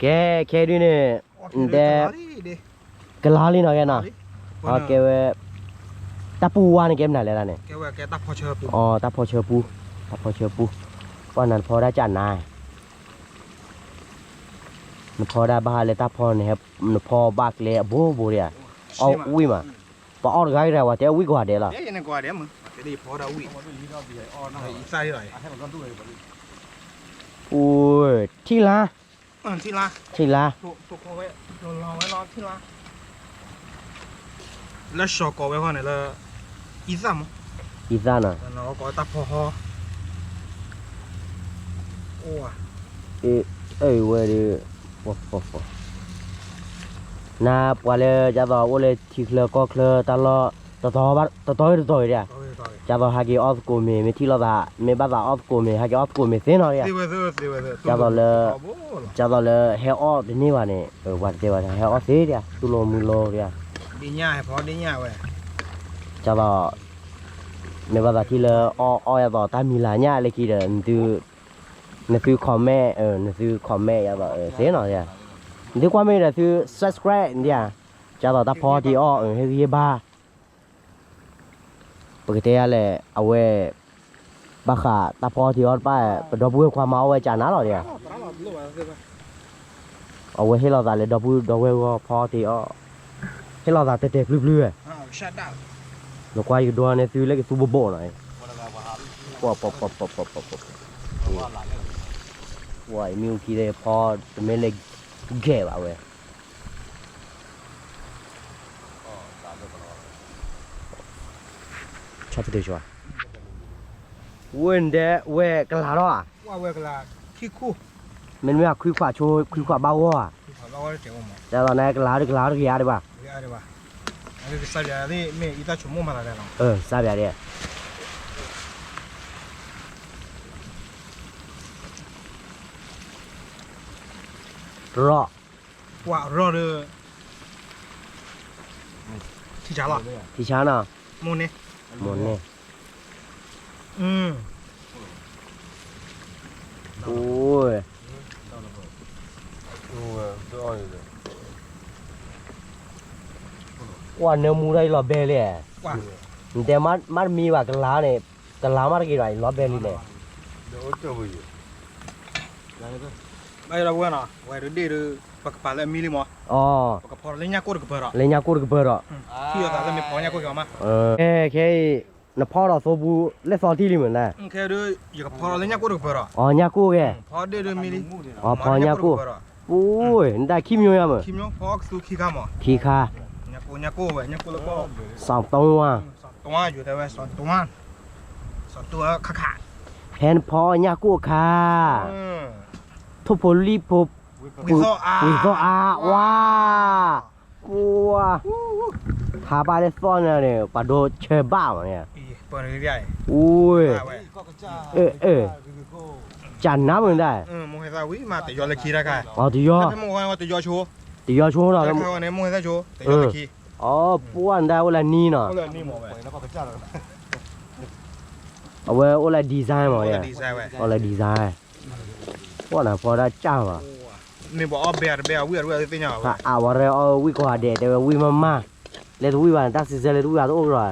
ကဲ, ခဲဒုန့ၣ်, တဲ, ကလၤလံနီၤကဲနီၤ, ကဲဝဲ, တၢ်ပူဝါန့ၣ်ကဲမနုၤလဲၣ်န့ၣ်, အီၤ တၢ်ဖီဆၢပူ, တၢ်ဖီဆၢပူ, ပှၤနၤနဖီဒၣ်ကၢ်နါ နဖီဒၣ်ဘၣ်ဟးလၢတၢ်ဖီန့ၣ်, နဖီဘၣ်ကျဲအဘိဘိဒံးဧါ, အီၣ်ဝံၣ်မး, ပှၤအီၣ်တဂၤဂ့ၤဒၣ် ပှၤတဲဝံၣ်ကွၢ်ဒဲးလီၤ, အိၣ်, ထံၣ်လါ, ထံၣ်လါ, လၢစီၤကိးဝဲဃီန့ၣ်လၢ, အံသၣ်မး, အံသၣ်နီၤ, ကိးဝဲတၢ်ဖီဟီ, အိၣ်, အဝဲဒၣ်, နပှၤလၢကၠၢ်သီးအိၣ်လၢထံချၢကီၢ်ချၢတၢ်လီၢ်, တတီၤဂ့ၤတတီၤဂ့ၤဒၣ်, ကၠၢ်သီးဟးက့ၤအီၣ်သကိးမ့ၤ မ့ၢ်ထံၣ်လိာ်သး မ့ၢ်ဘၣ်သးအီၣ်သကိးမ့ၤ ဟးက့ၤအီၣ်သကိးမ့ၤသ့နီၤဒၣ်, ကၠၢ်သီးလၢ, ကၠၢ်သီးလၢဟဲအီၣ်တန့ၢ်ဘၣ်န့ၣ် ပှၤတတဲဘၣ် ဟဲအီၣ်သ့ဒၣ် သူၣ်လီၤမုၢ်လီၤဒၣ်, ကၠၢ်သီး မ့ၢ်ဘၣ်သးထံၣ်လၢအီၣ်အီၣ်ယၤသိးတၢ်မံၤလၤညါလၢခံဒီး နသု comment နသု comment ယၤသိးသ့နီၤ, နသုကွၢ်မ့ၢ်ဒီးသု subscribe ဒ်ဧါ, ကၢ်သိးတၢ်ဖီထံအီၣ် ဟ့ၣ်ဂံၢ်ဟ့ၣ်ဘါ ပကတဲယၤလဲၣ် အဝဲ ဘၣ်ဃးတၢ်ဖီထံအီၣ်တဖၣ် ပဒီပုၢ်ဝဲၢ်ခွါမၤအီၣ်ဝဲကၢ်နၤလီၤဒ်ဧါ, အဝဲဟ့ၣ်လီၤသးလၢဒီပုၢ်ဒီဝဲၢ်ဂီၢ်ဖီထံအီၣ်, ဟ့ၣ်လီၤသးတဲာ်တဲာ်ဖျုဖျုဝဲ, နကွၢ်ယကဒိန့ၣ်သုလၢကသူဘိဘိနီၤ, ပှၤအံၤမ့ၢ်အူခံဒီးဖီတမ့ၢ်လၢဂဲၤဘၣ်ဝဲ ဆီဖတၢၢ်ဆိ, ဝဲၢ်နဒဲဝဲၢ်ကလၤထီၣ်ဧါ, မ့တမ့ၢ်ခွံခွးဆိ ခွံခွးဘၣ်ဂီၢ်ဧါ, ဒ်သိးန့ၣ်ကလၤဒ်ကလၤတကယၤဒံးဘၣ်, စးဘၣ်ဒ်, ရီၣ်, ကွၢ်ရီၣ်ဒီး ထံဆါလီၤ, ထံဆါနီၤ, မိၢ်န့ၣ်, မိၢ်န့ၣ်, အိၣ်, ကွၢ်နၢမူထီၣ်အံၤလီၤဘဲလံ, နတဲမ့ၢ်တမံဘၣ်ကလၤန့ၣ်, ကလၤမ့ၢ်တဂ့ၤဒီးအံၤလီၤဘဲလံလဲၣ် ဘၣ်ဒီးဝဲနီၤ, ဝဲဒၣ်ဒ့ၣ်ဒီး ပကပာ်လၢအမံလံမး, ပကဖီလၢညၣ်ကိၣ်တကပၤဒီး, လၢညၣ်ကိၣ်တကပၤဒီး, ထံၣ်အသးလၢမ့ၢ်ဖီညၣ်ကိၣ်က့ၤအီၤမး, ခဲအံၤ နဖီဒီးသိပူၤ လၢသီတံၢ်လံမ့ၢ်န, ခဲဒုး ယကဖီလၢညၣ်ကိၣ်တကပၤဒီး, အီၤညၣ်ကိၣ်က့ၤ, ဖီဒ့ၣ်ဒုးမံလံ, အီၤဖီညၣ်ကိၣ်, ပူၤ, နတၢ်ခံမျိုးညါမ့ၢ်, ခံခါ, ခံခါ, ညၣ်ကိၣ်ဝဲ, ညၣ်ကိၣ်လၢကီၢ်, စီၤတုံးဝါ, စီၤတုံးဝါ, စီၤတုံးဝါ, စီၤတုံးဝါခါခါ, ဖဲနဖီညၣ်ကိၣ်အခါ, ထိၣ်ဖိလံၣ်ဖိ, ဝံၤသီၣ်အါ, ဝံၤသီၣ်အါ, ဝါ, ပှၤ, ထါဘၣ်လၢသီၣ်န့ၣ်န့ၣ် ပှၤဒိဆၢဘၣ်မးန့ၣ်, အ့, ကၢ်နါမ့ၢ်ဒၣ်, တယီ, တယီဆိ, အီၤပှၢ်နဒၣ်အိၣ်လၢနံၤနီၤ, အဝဲအိၣ်လၢ design မး, အိၣ်လၢ design, ပှၢ်နဖီဒၣ်ကၢ်ဘၣ်, အဝဲအီၣ်ဘဲအတဘဲအဝံၣ်အတဝံၣ်အသ့ၣ်ညါဘၣ်, အဝံၣ်မးမး, လၢတဝံၣ်ဘၣ်န့ၣ် တၢ်စံးဆၢလၢတဝံၣ်ဘၣ်တအိၣ်က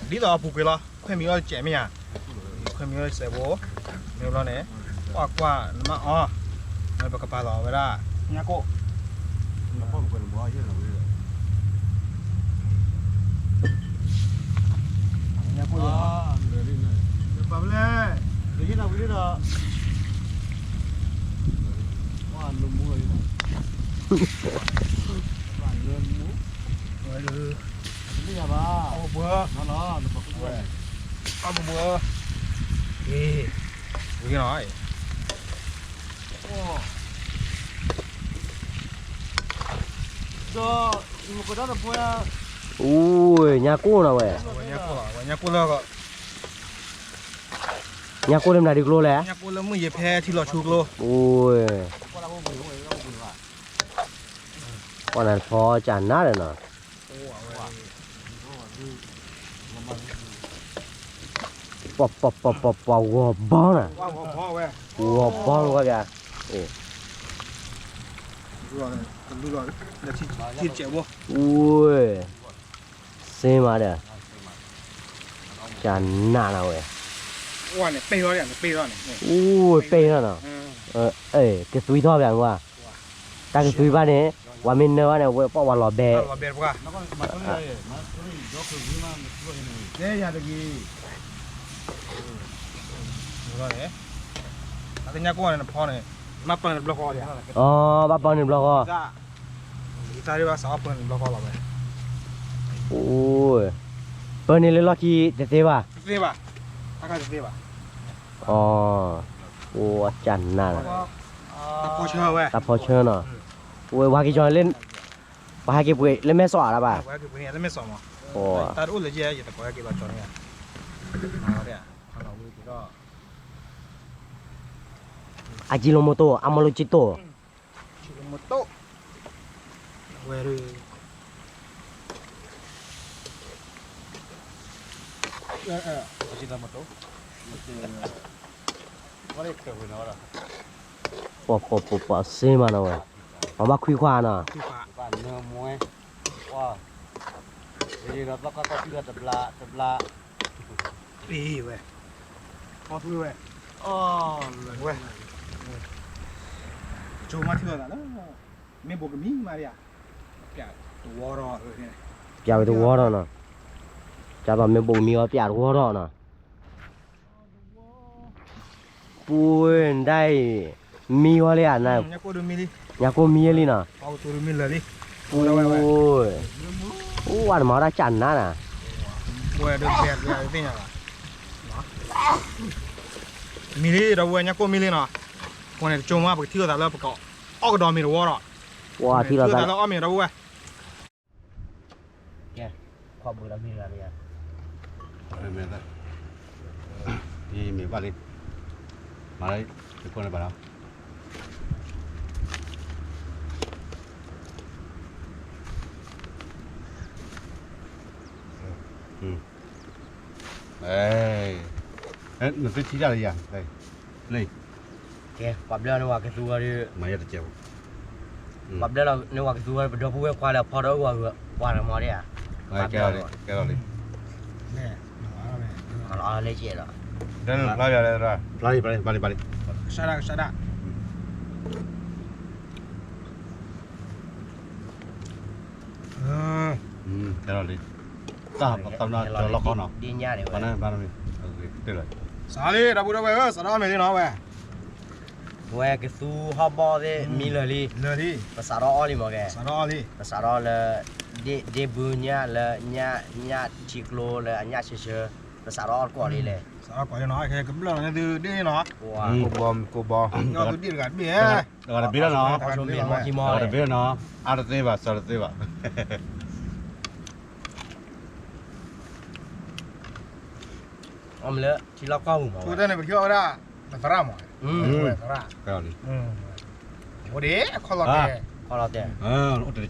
ဒီး, ဒ်သိးအပူၤကွံာ်လီၤ, ခွဲးမံၤအီၣ်စဲးမ့ၢ်ဧါ, ခွဲးမံၤအီၣ်စဲးဖိ, မ့ၢ်ဘျီန့ၣ်, ကွၢ်ကွၢ်နမ့ၢ်အီၣ်, ပကပာ်လီၤဝဲဒၣ်, ညၣ်ကိၣ် ညၣ်ကိၣ်လၢ, ပာ်ဖဲလဲၣ်, ဒီး, ဝဲဒၣ်, အီၣ်ဘှီ, အီၣ်ဘှီ, အ့, ဝံၤနီၤ, ဒီး, အိၣ်, ညၣ်ကိၣ်နီၤဝဲ, ညၣ်ကိၣ်လၢ, ညၣ်ကိၣ်လၢမနုၤဒ်ကျိလဲၣ်, ညၣ်ကိၣ်လၢမုၢ်ယ့ၤဖဲထံလီၤဆူကျိ, အိၣ်, ပှၢ်နဖီကၢ်နါဒီးနီၤ, ပှၤ, ပှၤ, ပှၤ, ပှၤဂီၤဘီနီၤ, ဂီၤဘီဝဲဒၣ်, အ့, အိၣ်, စ့မးဒီး, ကၢ်နါနီၤဝဲ, အိၣ်, ပဲၢ်ထီၣ်နီၤ, ကသွံထီၣ်ဘၣ်မး, တၢ်ကသွံဘၣ်န့ၣ်, ပှၤမ့ၢ်နၢဘၣ်န့ၣ် ဝဲပှၢ်ဝဲလီၤဘဲ, ညၣ်ကိၣ်န့ၣ်နဖီန့ၣ်, ဘၣ်ပၢနုာ်တဘျီဃီ, အီ, ဘၣ်ပၢနုာ်တဘျီဃီ, အိၣ်, ပၢနုာ်လၢလီၢ်ခံတသ့ဘၣ်, အီ, အိၣ်, ကၢ်နါ, တၢ်ဖီဆၢနီၤ, ဝဲဝါက့ၤကီလၢ, ပှၤဟဲက့ၤပှ့ၤလၢမဲၢ်စီးအါလၢၤဘၣ်, တၢ်တအိၣ်လၢယဲ ယတကိးဟဲက့ၤလီၤကီန့ၣ်, အကံလိာ်မူတိၢ် အမီလိာ်ကံတိၢ်, ဝဲ, ဝဲ, ပှၤဃိၣ်ပှၤစ့မးနီၤဝဲ, ပှၤဘၣ်ခွံခွါနီၤ, ဝဲ, ဝဲ, တဘျါ, တဘျါ, ဝဲ, ဝဲ, ကၠိမၤထံၣ်လိာ်သးလၢ မ့ၢ်ဘိးကမံၤမးဒ်ဧါ, ပျးတဝီဒီး, ပျးဝဲတဝီဒီးနီၤ, ကၢ်သိးမ့ၢ်ဘိးကမံၤအီၤပျးတဝီဒီးနီၤ, ပူၤနဒၣ်အံၤ, မံဝဲလံဧါ, ညါကိၢ်မံလံနီၤ, ပူၤ, ပူၤဝဲတမၤဝဲဒၣ်ကၢ်နါနီၤ, ဝဲဒၣ်, မံလံ ဒီပုၢ်ဝဲၢ် ညါကိၢ်မံလံနီၤ, အဃိန့ၣ် တကၠိမး ပကထံၣ်လိာ်သးလၢပကအီၣ်ကဒီးမ့ၤတဝီဒီး, ပကထံၣ်လိာ်သးလၢအီၣ်မ့ၤဒီပုၢ်ဝဲၢ် ကဲ, ခီၣ်ဘုးလီၤမံတဂၤန့ၣ်ယါ, မ့ၢ်ဘၣ်လံ, မၤလၢယခိၣ်န့ၣ်ဘၣ်လီၤ, နသုထံၣ်တၢ်လၢယၤ, လၢ ကဲ, ပှၤဘျၢန့ၢ်ဝဲကသူဝဲဒီး, မၤယဲတကဲး, ပှၤဘျၢန့ၢ်ဝဲကသူဝဲ ပဒီပုၢ်ဝဲၢ်ခွါလၢဖီဒီးအုၣ်ဝဲပှၤတမီၤဒ်ဧါ, ကဲလီၤလံ, ကဲလီၤလံ, လၢကဲးဒီး, ဖျါလံ, ဖျါလံ, ဘၣ်လံ, ဘၣ်လံ, ဘၣ်လံ, ကစၢ်ဒၣ်, ကစၢ်ဒၣ်, ကဲလီၤလံ, တၢ်ပကီၢ်နီၤ ကၠီၤလီၢ်ကီၢ်နီၤ, စးလံ ဒီပုၢ်ဒီဝဲၢ်ဧၢ, စးထီၣ်အီၣ်မ့ၤလံနီၤဝဲ, ဝဲကသူဟီၣ်ဘီၣ်သ့ၣ်မံလၢာ်လံ, ပစးထီၣ်အီၣ်လံမ့ၢ်ကဲ, ပစးထီၣ်လၢ, ဒ့ၣ်ဘုညၣ်လၢ, ညၣ်ထံကျိလၢအညၣ်ဆၢဆၢ, ပစးထီၣ်အီၣ်တကွီၢ်လံလဲၣ်, စးထီၣ်ကွီၢ်လံနီၤ, ကဘျၢၣ်လီၤန့ၣ်သုဒ့ၣ်နီၤ, ကိၢ်ဘီ, ကိၢ်ဘီ, တဂၤတဘ့ၣ်လီၤနီၤ, တဂၤတဘ့ၣ်လီၤနီၤ, အါတသ့ဘၣ် စှၤတသ့ဘၣ် အီၣ်မ့ၤလၢထံလီၢ်ကီၢ်ပူၤမး, ပကထံၣ်ဝဲဒၣ်, ပသရၣ်မး, သရၣ်, အိၣ်ဒ့ၣ်, ခီၣ်လီၤတဲာ်, ခီၣ်လီၤတဲာ်, အိၣ်တ့ၢ်တကဲလီၤကီ,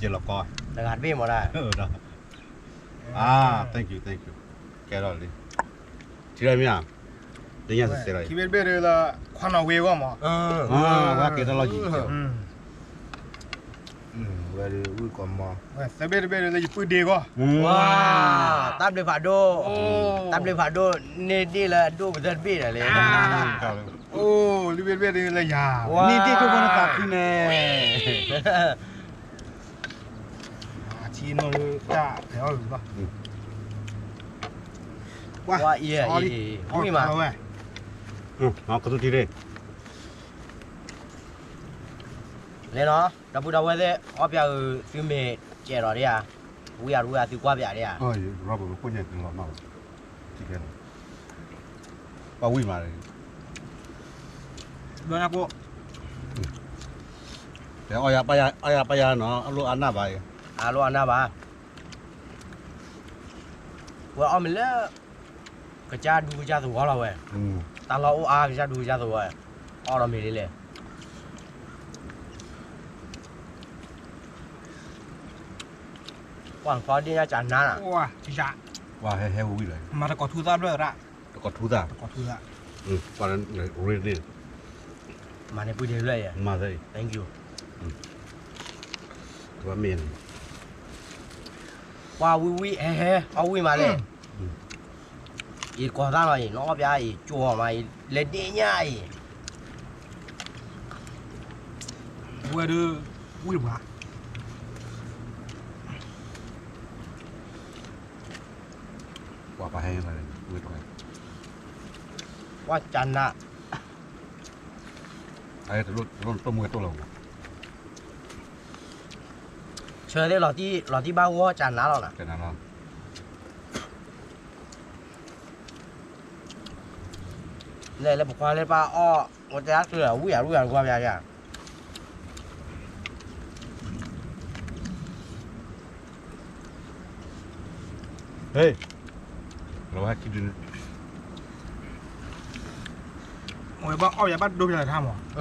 တဂၤတဘ့ၣ်မးဒၣ်, အါ, thank you, thank you, ကဲထီၣ်လံ, ထံၣ်လၢမ့ၢ်ဧါ, ထံၣ်ဘ့ၣ်တဘ့ၣ်ဒီးလၢ, ခွါနီၣ်ဝ့အဂီၢ်မး, ဝဲက့ၤတၢ်လီၢ်ယံၤ, ဝဲဒၣ်ဝံၣ်ကီးမး, သၢဘ့ၣ်တဘ့ၣ်ဒီးလၢယပုၢ်ဒ့အဂီၢ်, ဝါ, တၢ်ဘျုးဖးဒိၣ်, တၢ်ဘျုးဖးဒိၣ်, န့ၢ်ဒ့ၣ်လၢအဒိၣ်ကတၢၢ်တဘ့ၣ်ဒီးလံ, အိၣ်လွံၢ်ဘ့ၣ်တဘ့ၣ်ဒီးလၢယၤ, န့ၢ်ဒ့ၣ်ဒိၣ်ဖိန့ၣ်သးခုန့ၣ် ထံနီၢ်တၢ်ဖဲအီၣ်ဂ့ၤဘၣ်, ဝါအံၤ, ဝံၣ်မး, ကသူထံၣ်လံ, လဲၤနီၤ, ဒီပုၢ်ဒီဝဲၢ်သ့ၣ် အီၣ်ပၠးအုးသုမ့ၢ်ကဲးဒီးဒ်ဧါ, ဝံၣ်ဧါတဝံၣ်ဧါသုကွၢ်ပၠးဒ်ဧါ, ပှၤဝံၣ်မး, အီၣ်ယၤပၢ်ယၤနီၤ အလိၣ်အါနၢ်ဘၣ်, အလိၣ်အါနၢ်ဘၣ်, ဝဲအီၣ်မ့ၤလၢ ကစၢ်ဒူကစၢ်သဝီလီၤဝဲ, တၢ်လီၢ်အိၣ်အါကစၢ်ဒူကစၢ်သဝီ, အီၣ်ဒီးမ့ၤလံလဲၣ်, ပှၤဖီဒ့ၣ်ညါကနါနီၤ, ပှၤဟဲဟဲဝံၤလီၤ, မၤတကိးထူသၣ်ဖျၢၣ်ရၣ်, တကိးထူသၣ်, တကိးထူသၣ်, ပှၤရ့န့ၣ်, မၤန့ၢ်ပှၤဒ့ၣ်ဖျၢၣ်ယဲ, မၤသ့, thank you, တဘၣ်မ့ၢ်န့ၣ်, ပှၤဝံၣ်ဝံၣ်ဟဲဟဲ အီၣ်ဝံၣ်မးလဲၣ်, ယကိးသၣ်လီၤအံၤ နအီၣ်ပၠးအံၤ ကၠိအီၤမးအံၤ လဲၤဒ့ၣ်ညါအံၤ, ဝဲဒၣ်, ဝံၣ်တပှၤ ပှၤပှၤဟဲ, ဝဲကနၣ်, တလိၣ်တိၢ်မူဝဲတိၢ်လီၤ, ဆၢသ့ၣ်လီၤတံၢ်ဘၣ်ဂီၢ်ကနၣ်လီၤနီၤ, လဲၤလၢပခွါလၢပၢ်အီၣ်, ဝဲတဲအါကျၢၤ ဝံၣ်ယၤဝံၣ်ယၤကွၢ်ပၠးယၤ, ဟ့ၣ်, လီၤဝဲဟဲခံဒုန့ၣ်, ဝဲဘၣ်အီၣ်ယၤဘၣ်ဒိပၠးထါမး, အ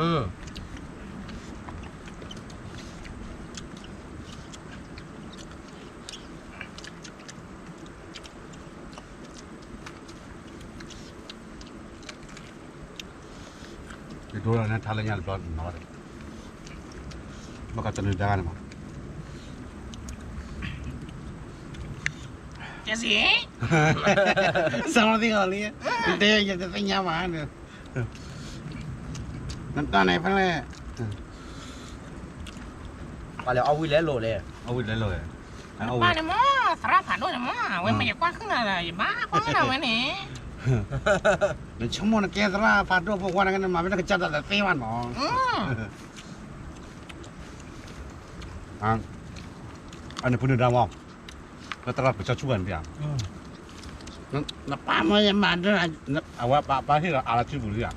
ထါလၢညါတဘျီနီၤ, ဘၣ်ကတနုာ်ဒါဂၤန့ၣ်မး, ကဲစံး, စးထီၣ်သ့ၣ်ကီးလံ, တဲယတသ့ၣ်ညါဘၣ်န့ၣ်, နတၢ်န့ၣ်ဖဲလဲၣ်, ပှၤလဲၤအီၣ်ဝံၣ်လဲၤလိာ်လဲၣ်, အီၣ်ဝံၣ်လဲၤလိာ်လဲၣ်, ပၢ်န့ၣ်မ့ၢ်သရၣ်ဖးဒိၣ်န့ၣ်မ့ၢ် အဝဲမ့ၢ်ယကွၢ်ဃုာ်နၤလီၤ ယဘၣ်ကွၢ်ဃုာ်နၤဝဲန့ၣ်, နဆိကမိၣ်နကဲသရၣ်ဖးဒိၣ်ဖိခွါန့ၣ် နမၤဖဲနကစၢ်တၢ်တသ့ဘၣ်နီၤ, အန့ၣ်ဖုနုာ်ဒါမး, နသရၣ်ပကၠီဆူၣ်ဂၤန့ၣ်ဧါ, နပၢ်မ့ၢ်ယမၤဒၣ်, အဝဲပၢ်ဟ့ၣ်လီၤအါလီၤထံပူၤလံဧါ,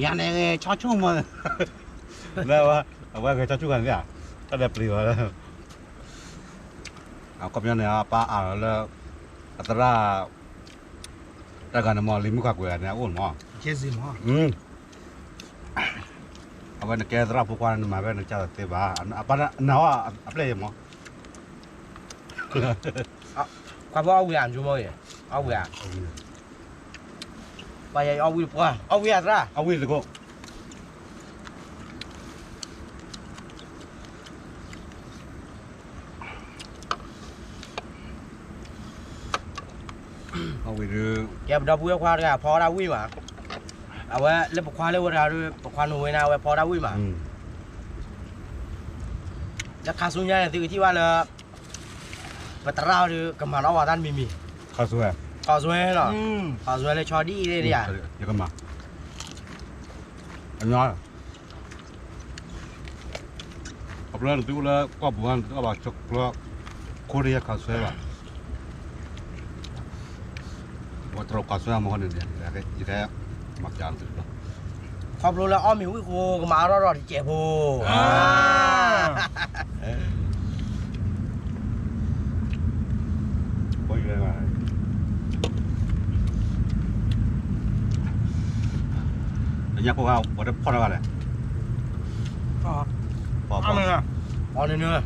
ယၤန့ၣ်ဂဲၤဆီဆူၣ်မး, လၢအဝဲဂဲၤဆီဆူၣ်ဂၤန့ၣ်ဧါ, တၢ်ဒီးပျံၤဝဲလၢ, အခီပညီန့ၣ် အပၢ်အါလီၤလၢ, အသရၣ်, တၢ်ဂၤန့ၣ်မ့ၢ်လံမုၣ်ခးကွဲးဂၤန့ၣ် အအိၣ်မး, အဝဲနကဲသရၣ်ဖိခွါန့ၣ် နမၤဖဲနကစၢ်တၢ်တသ့ဘၣ်, အပၢ်နၤအီၣ်အပျဲၢ်ယဲမး, ခွါဖိအီၣ်ဝံၤဧါ မ့ၢ်, အီၣ်ဝံၤဧါ, ပှၤယအီၣ်ဝံၤတပှၢ် အီၣ်ဝံၤဧါသရၣ်, အီၣ်ဝံၤတကိး ကဲပဒီပုၢ်ဝဲၢ်ခွါတဂၤ ဖီဒၣ်ဝံၣ်မး, အဝဲလၢပခွါလၢဝဲတဂၤဒီး ပခွါနိဝဲန့ၣ် အဝဲဖီဒၣ်ဝံၣ်မး, လၢခါဆူညါန့ၣ် သုကထံၣ်ဘၣ်လၢ ပသရၣ်ဒီး ကမၤနီၣ်ဝဲတၢ်တမံၤမံၤ, ခီစွဲ, ခီစွဲလီၤ, ခီစွဲလၢဆီဒံၣ်သ့ၣ်တယၤ, ယကမၤ, အညီ ခီဖျိနသုအိၣ်လၢကီၢ်ပူၤ နသုအီၣ်ဘၣ်ဆၢကျိ ခိတယဲၢ်ခီစွဲဘၣ်, ဝဲတရူးခီစွဲမ့ၢ်န့ၣ် ယကမၤပျးသုလီၤ, ခီဖျိလၢအီၣ်မ့ၤဝံၣ်ဃိ ကမၤအါထီၣ်ထီၣ်တစဲးဖိ ညါဖိဂၤ ပှၤတဖီၣ်တဂၤလဲၣ်, အီၣ်နုၤနုၤ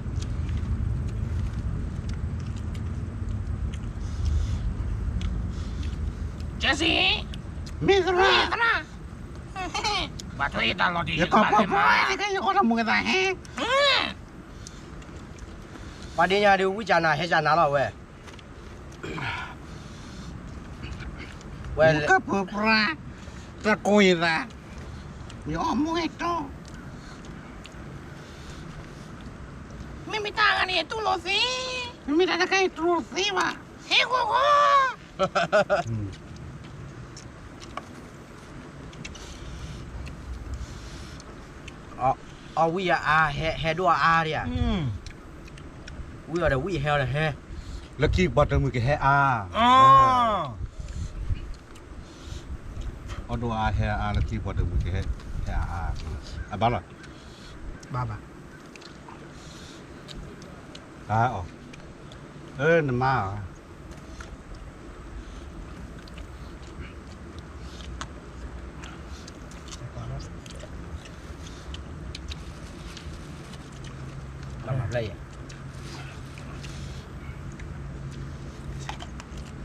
Jesse မ့ၢ်သရၣ်, မ့ၢ်သရၣ်, ဘၣ်ထွဲယတၢ်လီၤတံၢ် ယကီၢ်ပှၤပှၤ ယကအီၣ်တၢ်မူကသးဟဲ, ပှၤဒ့ညါဒုး ဝံၣ်ကနၤ ဟဲကနၤလီၤဝဲ, ဝဲ ယကီၢ်ပှၤပှၤ တၢ်ကိးယသး, ယအီၣ်မူဟဲတီ, မ့မ့ၢ်တၢ်ဂၤန့ၣ် ယတူၢ်လိာ်သ့, မ့မ့ၢ်တၢ်တခါ ယတူၢ်လိာ်သ့ဘၣ်, ဟဲဂီၤဂီၤ အီၣ်ဝံၣ်အါအါ ဟဲဒိၣ်အါအါဒံးဧါ, ဝံၣ်အီၤဒီးဝံၣ် ဟဲအီၤဒီးဟဲ, လၢခံပှၤတမှံၤကဟဲအါ, အီၣ်ဒိၣ်အါဟဲအါ လၢခံပှၤတမှံၤကဟဲ, ဟဲအါအါ, အဘၣ်လီၤ, ဘၣ်ဘၣ်, အီၣ်, အၢ နမါ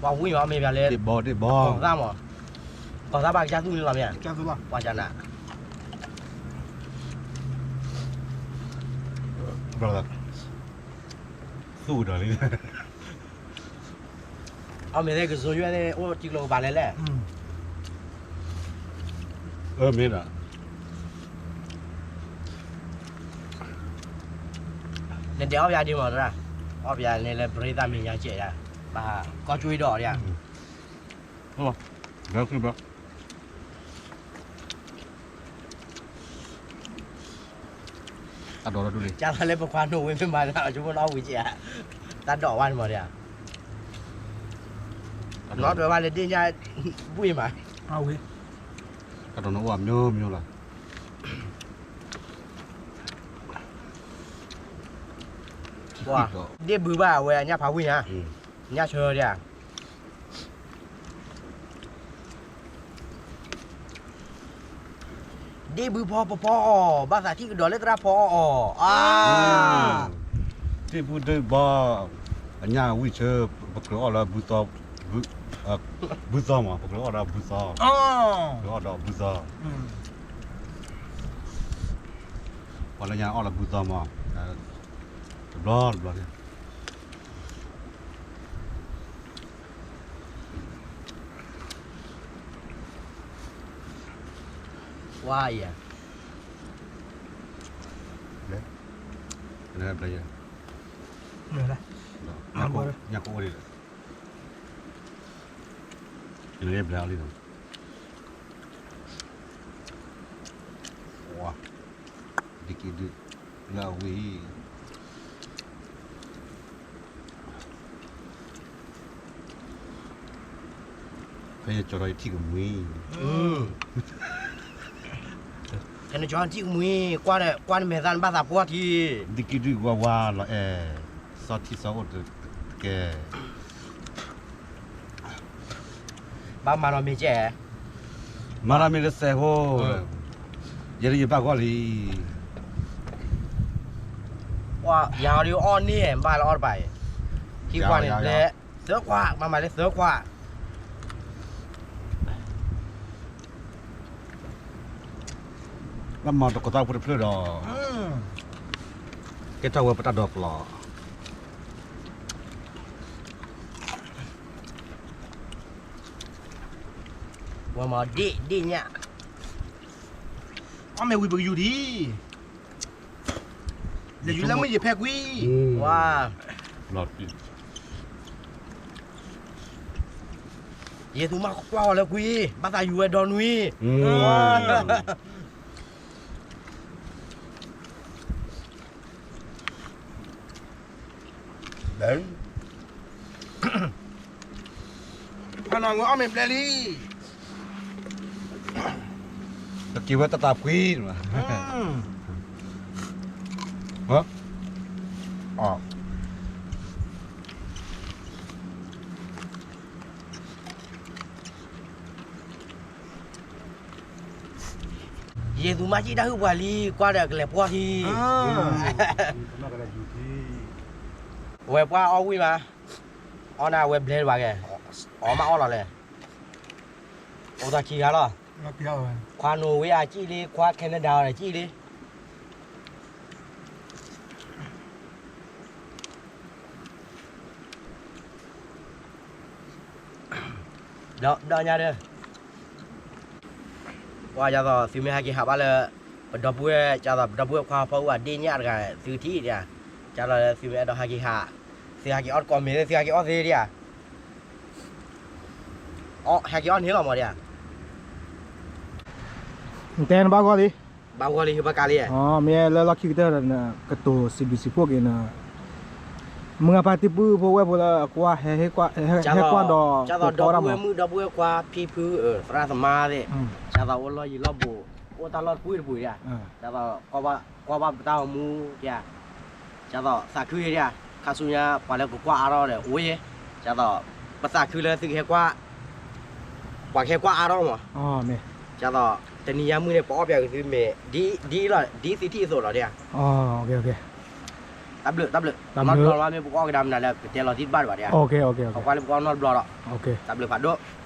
ဧါ ပှၤဝံၣ်မးမ့ၢ်ပှၤလဲၤ, ဒ့ၣ်ဘီ ဒ့ၣ်ဘီ, ကီၢ်သးမး, ကီၢ်သးဘၣ်ကစၢ်သူၣ်န့ၣ်လီၤမ့ၢ်, ပှၤကနး, သူၣ်ကဒီးလံ အီၣ်မ့ၢ်သ့ၣ်ကစိၤယွဲၢ်သ့ၣ် အိၣ်ထံကျိကပၤလဲၣ်လဲၣ်, အၢမ့ၢ်ဒီး, နဒဲးအီၣ်ပယါဒံးမးသရၣ်, အီၣ်ပယါန့ၣ်လၢ ပရ့သၣ်မံၤညါစဲးယါ, ဘၣ်ကီၢ်ကၠူအံၤဒီးဒံးဧါ, ဘၣ် တၢ်ဒိးလီၤဒူၣ်လံ ကၢ်သးလၢပခွါနိဝ့မ့ၢ်မၤတၢ် ဆိကမိၣ်နီၣ်ဝံၤကဲဧါ, တၢ်ဒိးဝဲန့ၣ်မးဒံးဧါ, နီၣ်တွဲဘၣ်လၢဒ့ၣ်ညါ, ဘှံၣ်မး, တၢ်ဒိးန့ၣ်အိၣ်အမျိုးမျိုးလီၤ, ဒ့ၣ်ဘုဘၣ်ဝဲအညၣ်ဖးဝံၣ်ညါ, ညၣ်ဆၢဒံးဧါ ဒ့ၣ်ဘုဖီပဖီအီၤ, ဘၣ်သးထံၣ်ကဒီးလၢသရၣ်ဖီအီၤအီၤ, အါ, ဒ့ၣ်ဘုဒ့ၣ်ဘီ, အညၣ်ဝံၣ်ဆၢ, ပကြၢးအီၣ်လၢဘုသီ, ဘု, ဘုသီမး ပကအိၣ်ဒီးဘုသီ, ပကအိၣ်ဒီးဘုသီ, ပှၤလၢညါအီၣ်လၢဘုသီမး, တဘျီတဘျီန့ၣ်, ဝါယၤ, ဘျဲ, ဘျဲယၤ, ညၣ်ကအိၣ်ဒံးလီၤ, ဘျဲအီၤလံလီၤ, ဝါ, ဒ်က့ၤဒုး, လၢအဝံၤ ဖဲယကၠီၤဒီးယထံၣ်ကမှံ, ဖဲနကၠီၤထံၣ်ကမှံ, ကွၢ်နမဲာ်သၣ်နဘၣ်သးပှီၢ်ထံ, ဒ်က့ၤဒုးဝါဝါလီၤအဲၣ်, စီထံစီအိၣ်တကဲ, ဘၣ်မၤလီၤမ့ၤကဲ, မၤလီၤမ့ၤလၢစဲးဖိ, ယဲဒၣ်ယဘၣ်ဂီၢ်လံ, ယၤအီၤဒုးအီၣ်န့ၢ် ဘၣ်လၢအီၣ်တပၤအံၤ, ခံခွးန့ၣ်လဲၤ, သၢခွး, မၤမၤလၢသၢခွး ဘၣ်မၤတကီၢ်သၣ်ဖိတဖျၢၣ်ဒီး, ကဲထီၣ်ဝဲပတၢ်ဒိးကျီၤ, ဝဲမၤဒ့ၣ်ဒ့ၣ်ညၣ်, အီၣ်မ့ၢ်ဝံၤပကယူၤဒံး, လဲၤယူၤလၢမုၢ်ယဖဲကွံ, ဝါ, ယဲသူမၤကွၢ်အီၤလၢကွံ, ဘၣ်သးယူၤဝဲဒီနွံ, ဖးနီၢ်ငိအီၣ်မ့ၤဘျဲလံ, ကက့ၤဝဲတၢ်သးဖှံ, ယဲသူမၤကံၣ်တၢ်ဟုၣ်ပှၤလံ, ကွၢ်ဒီးကလဲၤပှီၢ်ထံ, ဝဲပှၢ်အီၣ်ဝံၣ်မး, အီၣ်နၤဝဲဘျဲဘၣ်ကဲ, အီၣ်မးအီၣ်လီၤလဲၣ်, အိၣ်သးခံဂၤလီၤ, ခွါနိၣ်ဝ့အကံၣ်လံ, ခွါ Canada အီၤဒီးကံၣ်လံ ဒီးညါဒီး, ပှၤဒ်သိးသုမ့ၢ်ဟဲက့ၤဟးဘၣ်လၢ ပဒီပုၢ်ဝဲၢ်, ဒ်သိးပဒီပုၢ်ဝဲၢ်ခွါဖီအူအဒ့ၣ်ညၣ်တဂၤ သုထံၣ်ဒံးဧါ, ဒ်သိးသုမ့ၢ်အဲၣ်ဒိးဟဲက့ၤဟး, သုဟဲက့ၤအီၣ်တကိးမ့ၤ သုဟဲက့ၤအီၣ်သ့ဒံးဧါ, ဟဲက့ၤအီၣ်န့ၣ်လီၤမးဒံးဧါ. နတဲနဘၣ်ဂီၢ်လံ, ဘၣ်ဂီၢ်လံ ဘၣ်ကးလံ, မ့ၢ်လၢလီၢ်ခံကတၢၢ်ဒီး ကတိၤစံးဘျုးစံးဖှိၣ်က့ၤနၤ, မုၢ်ဂၤဖါတံၢ်ပုၢ်ဖိဝဲၢ်ဖိလၢအကွၢ်ဟဲဟ့ၣ်ကွၢ်, ဟဲကွၢ်ဒီး, ဒ်သိးဒီပုၢ်ဝဲၢ်မုၣ် ဒီပုၢ်ဝဲၢ်ခွါ ဖံဖု သရၣ်သမါသ့ၣ်, ဒ်သိးအိၣ်လီၢ်ယံၤလီၢ်ဘူး, အိၣ်တၢ်လီၢ်တပူၤတပူၤဒံးဧါ, ဒ်သိး ကွၢ်ဘၣ်ပတၢ်အိၣ်မူဒံးဧါ, ဒ်သိးသးခုဒံးဧါ, ခါဆူညါ ပှၤလၢကကွၢ်အါထီၣ်ဒီးအိၣ်ယဲ, ဒ်သိး ပသးခုလၢသုကဟဲကွၢ်, ပှၤကဟဲကွၢ်အါထီၣ်မး, ဒ်သိး တနံၤညါမုၢ်န့ၣ် ပအီၣ်ပၠးက့ၤသုမ့ၤ ဒ်လီၤ ဒ်သုထံၣ်အသိးလီၤဒံးဧါ. တၢ်ဘျုး တၢ်ဘျုး, နီတဘျီလီၤ မ့ၢ်ပကအီၣ်ကဒါမနုၤလၢ ပတဲလီၤသံတဘၣ်ဒံးဘၣ်ဒံးဧါ, ပကွၢ်လၢပကအီၣ်နီတဘျီဒီး, တၢ်ဘျုးဖးဒိၣ်.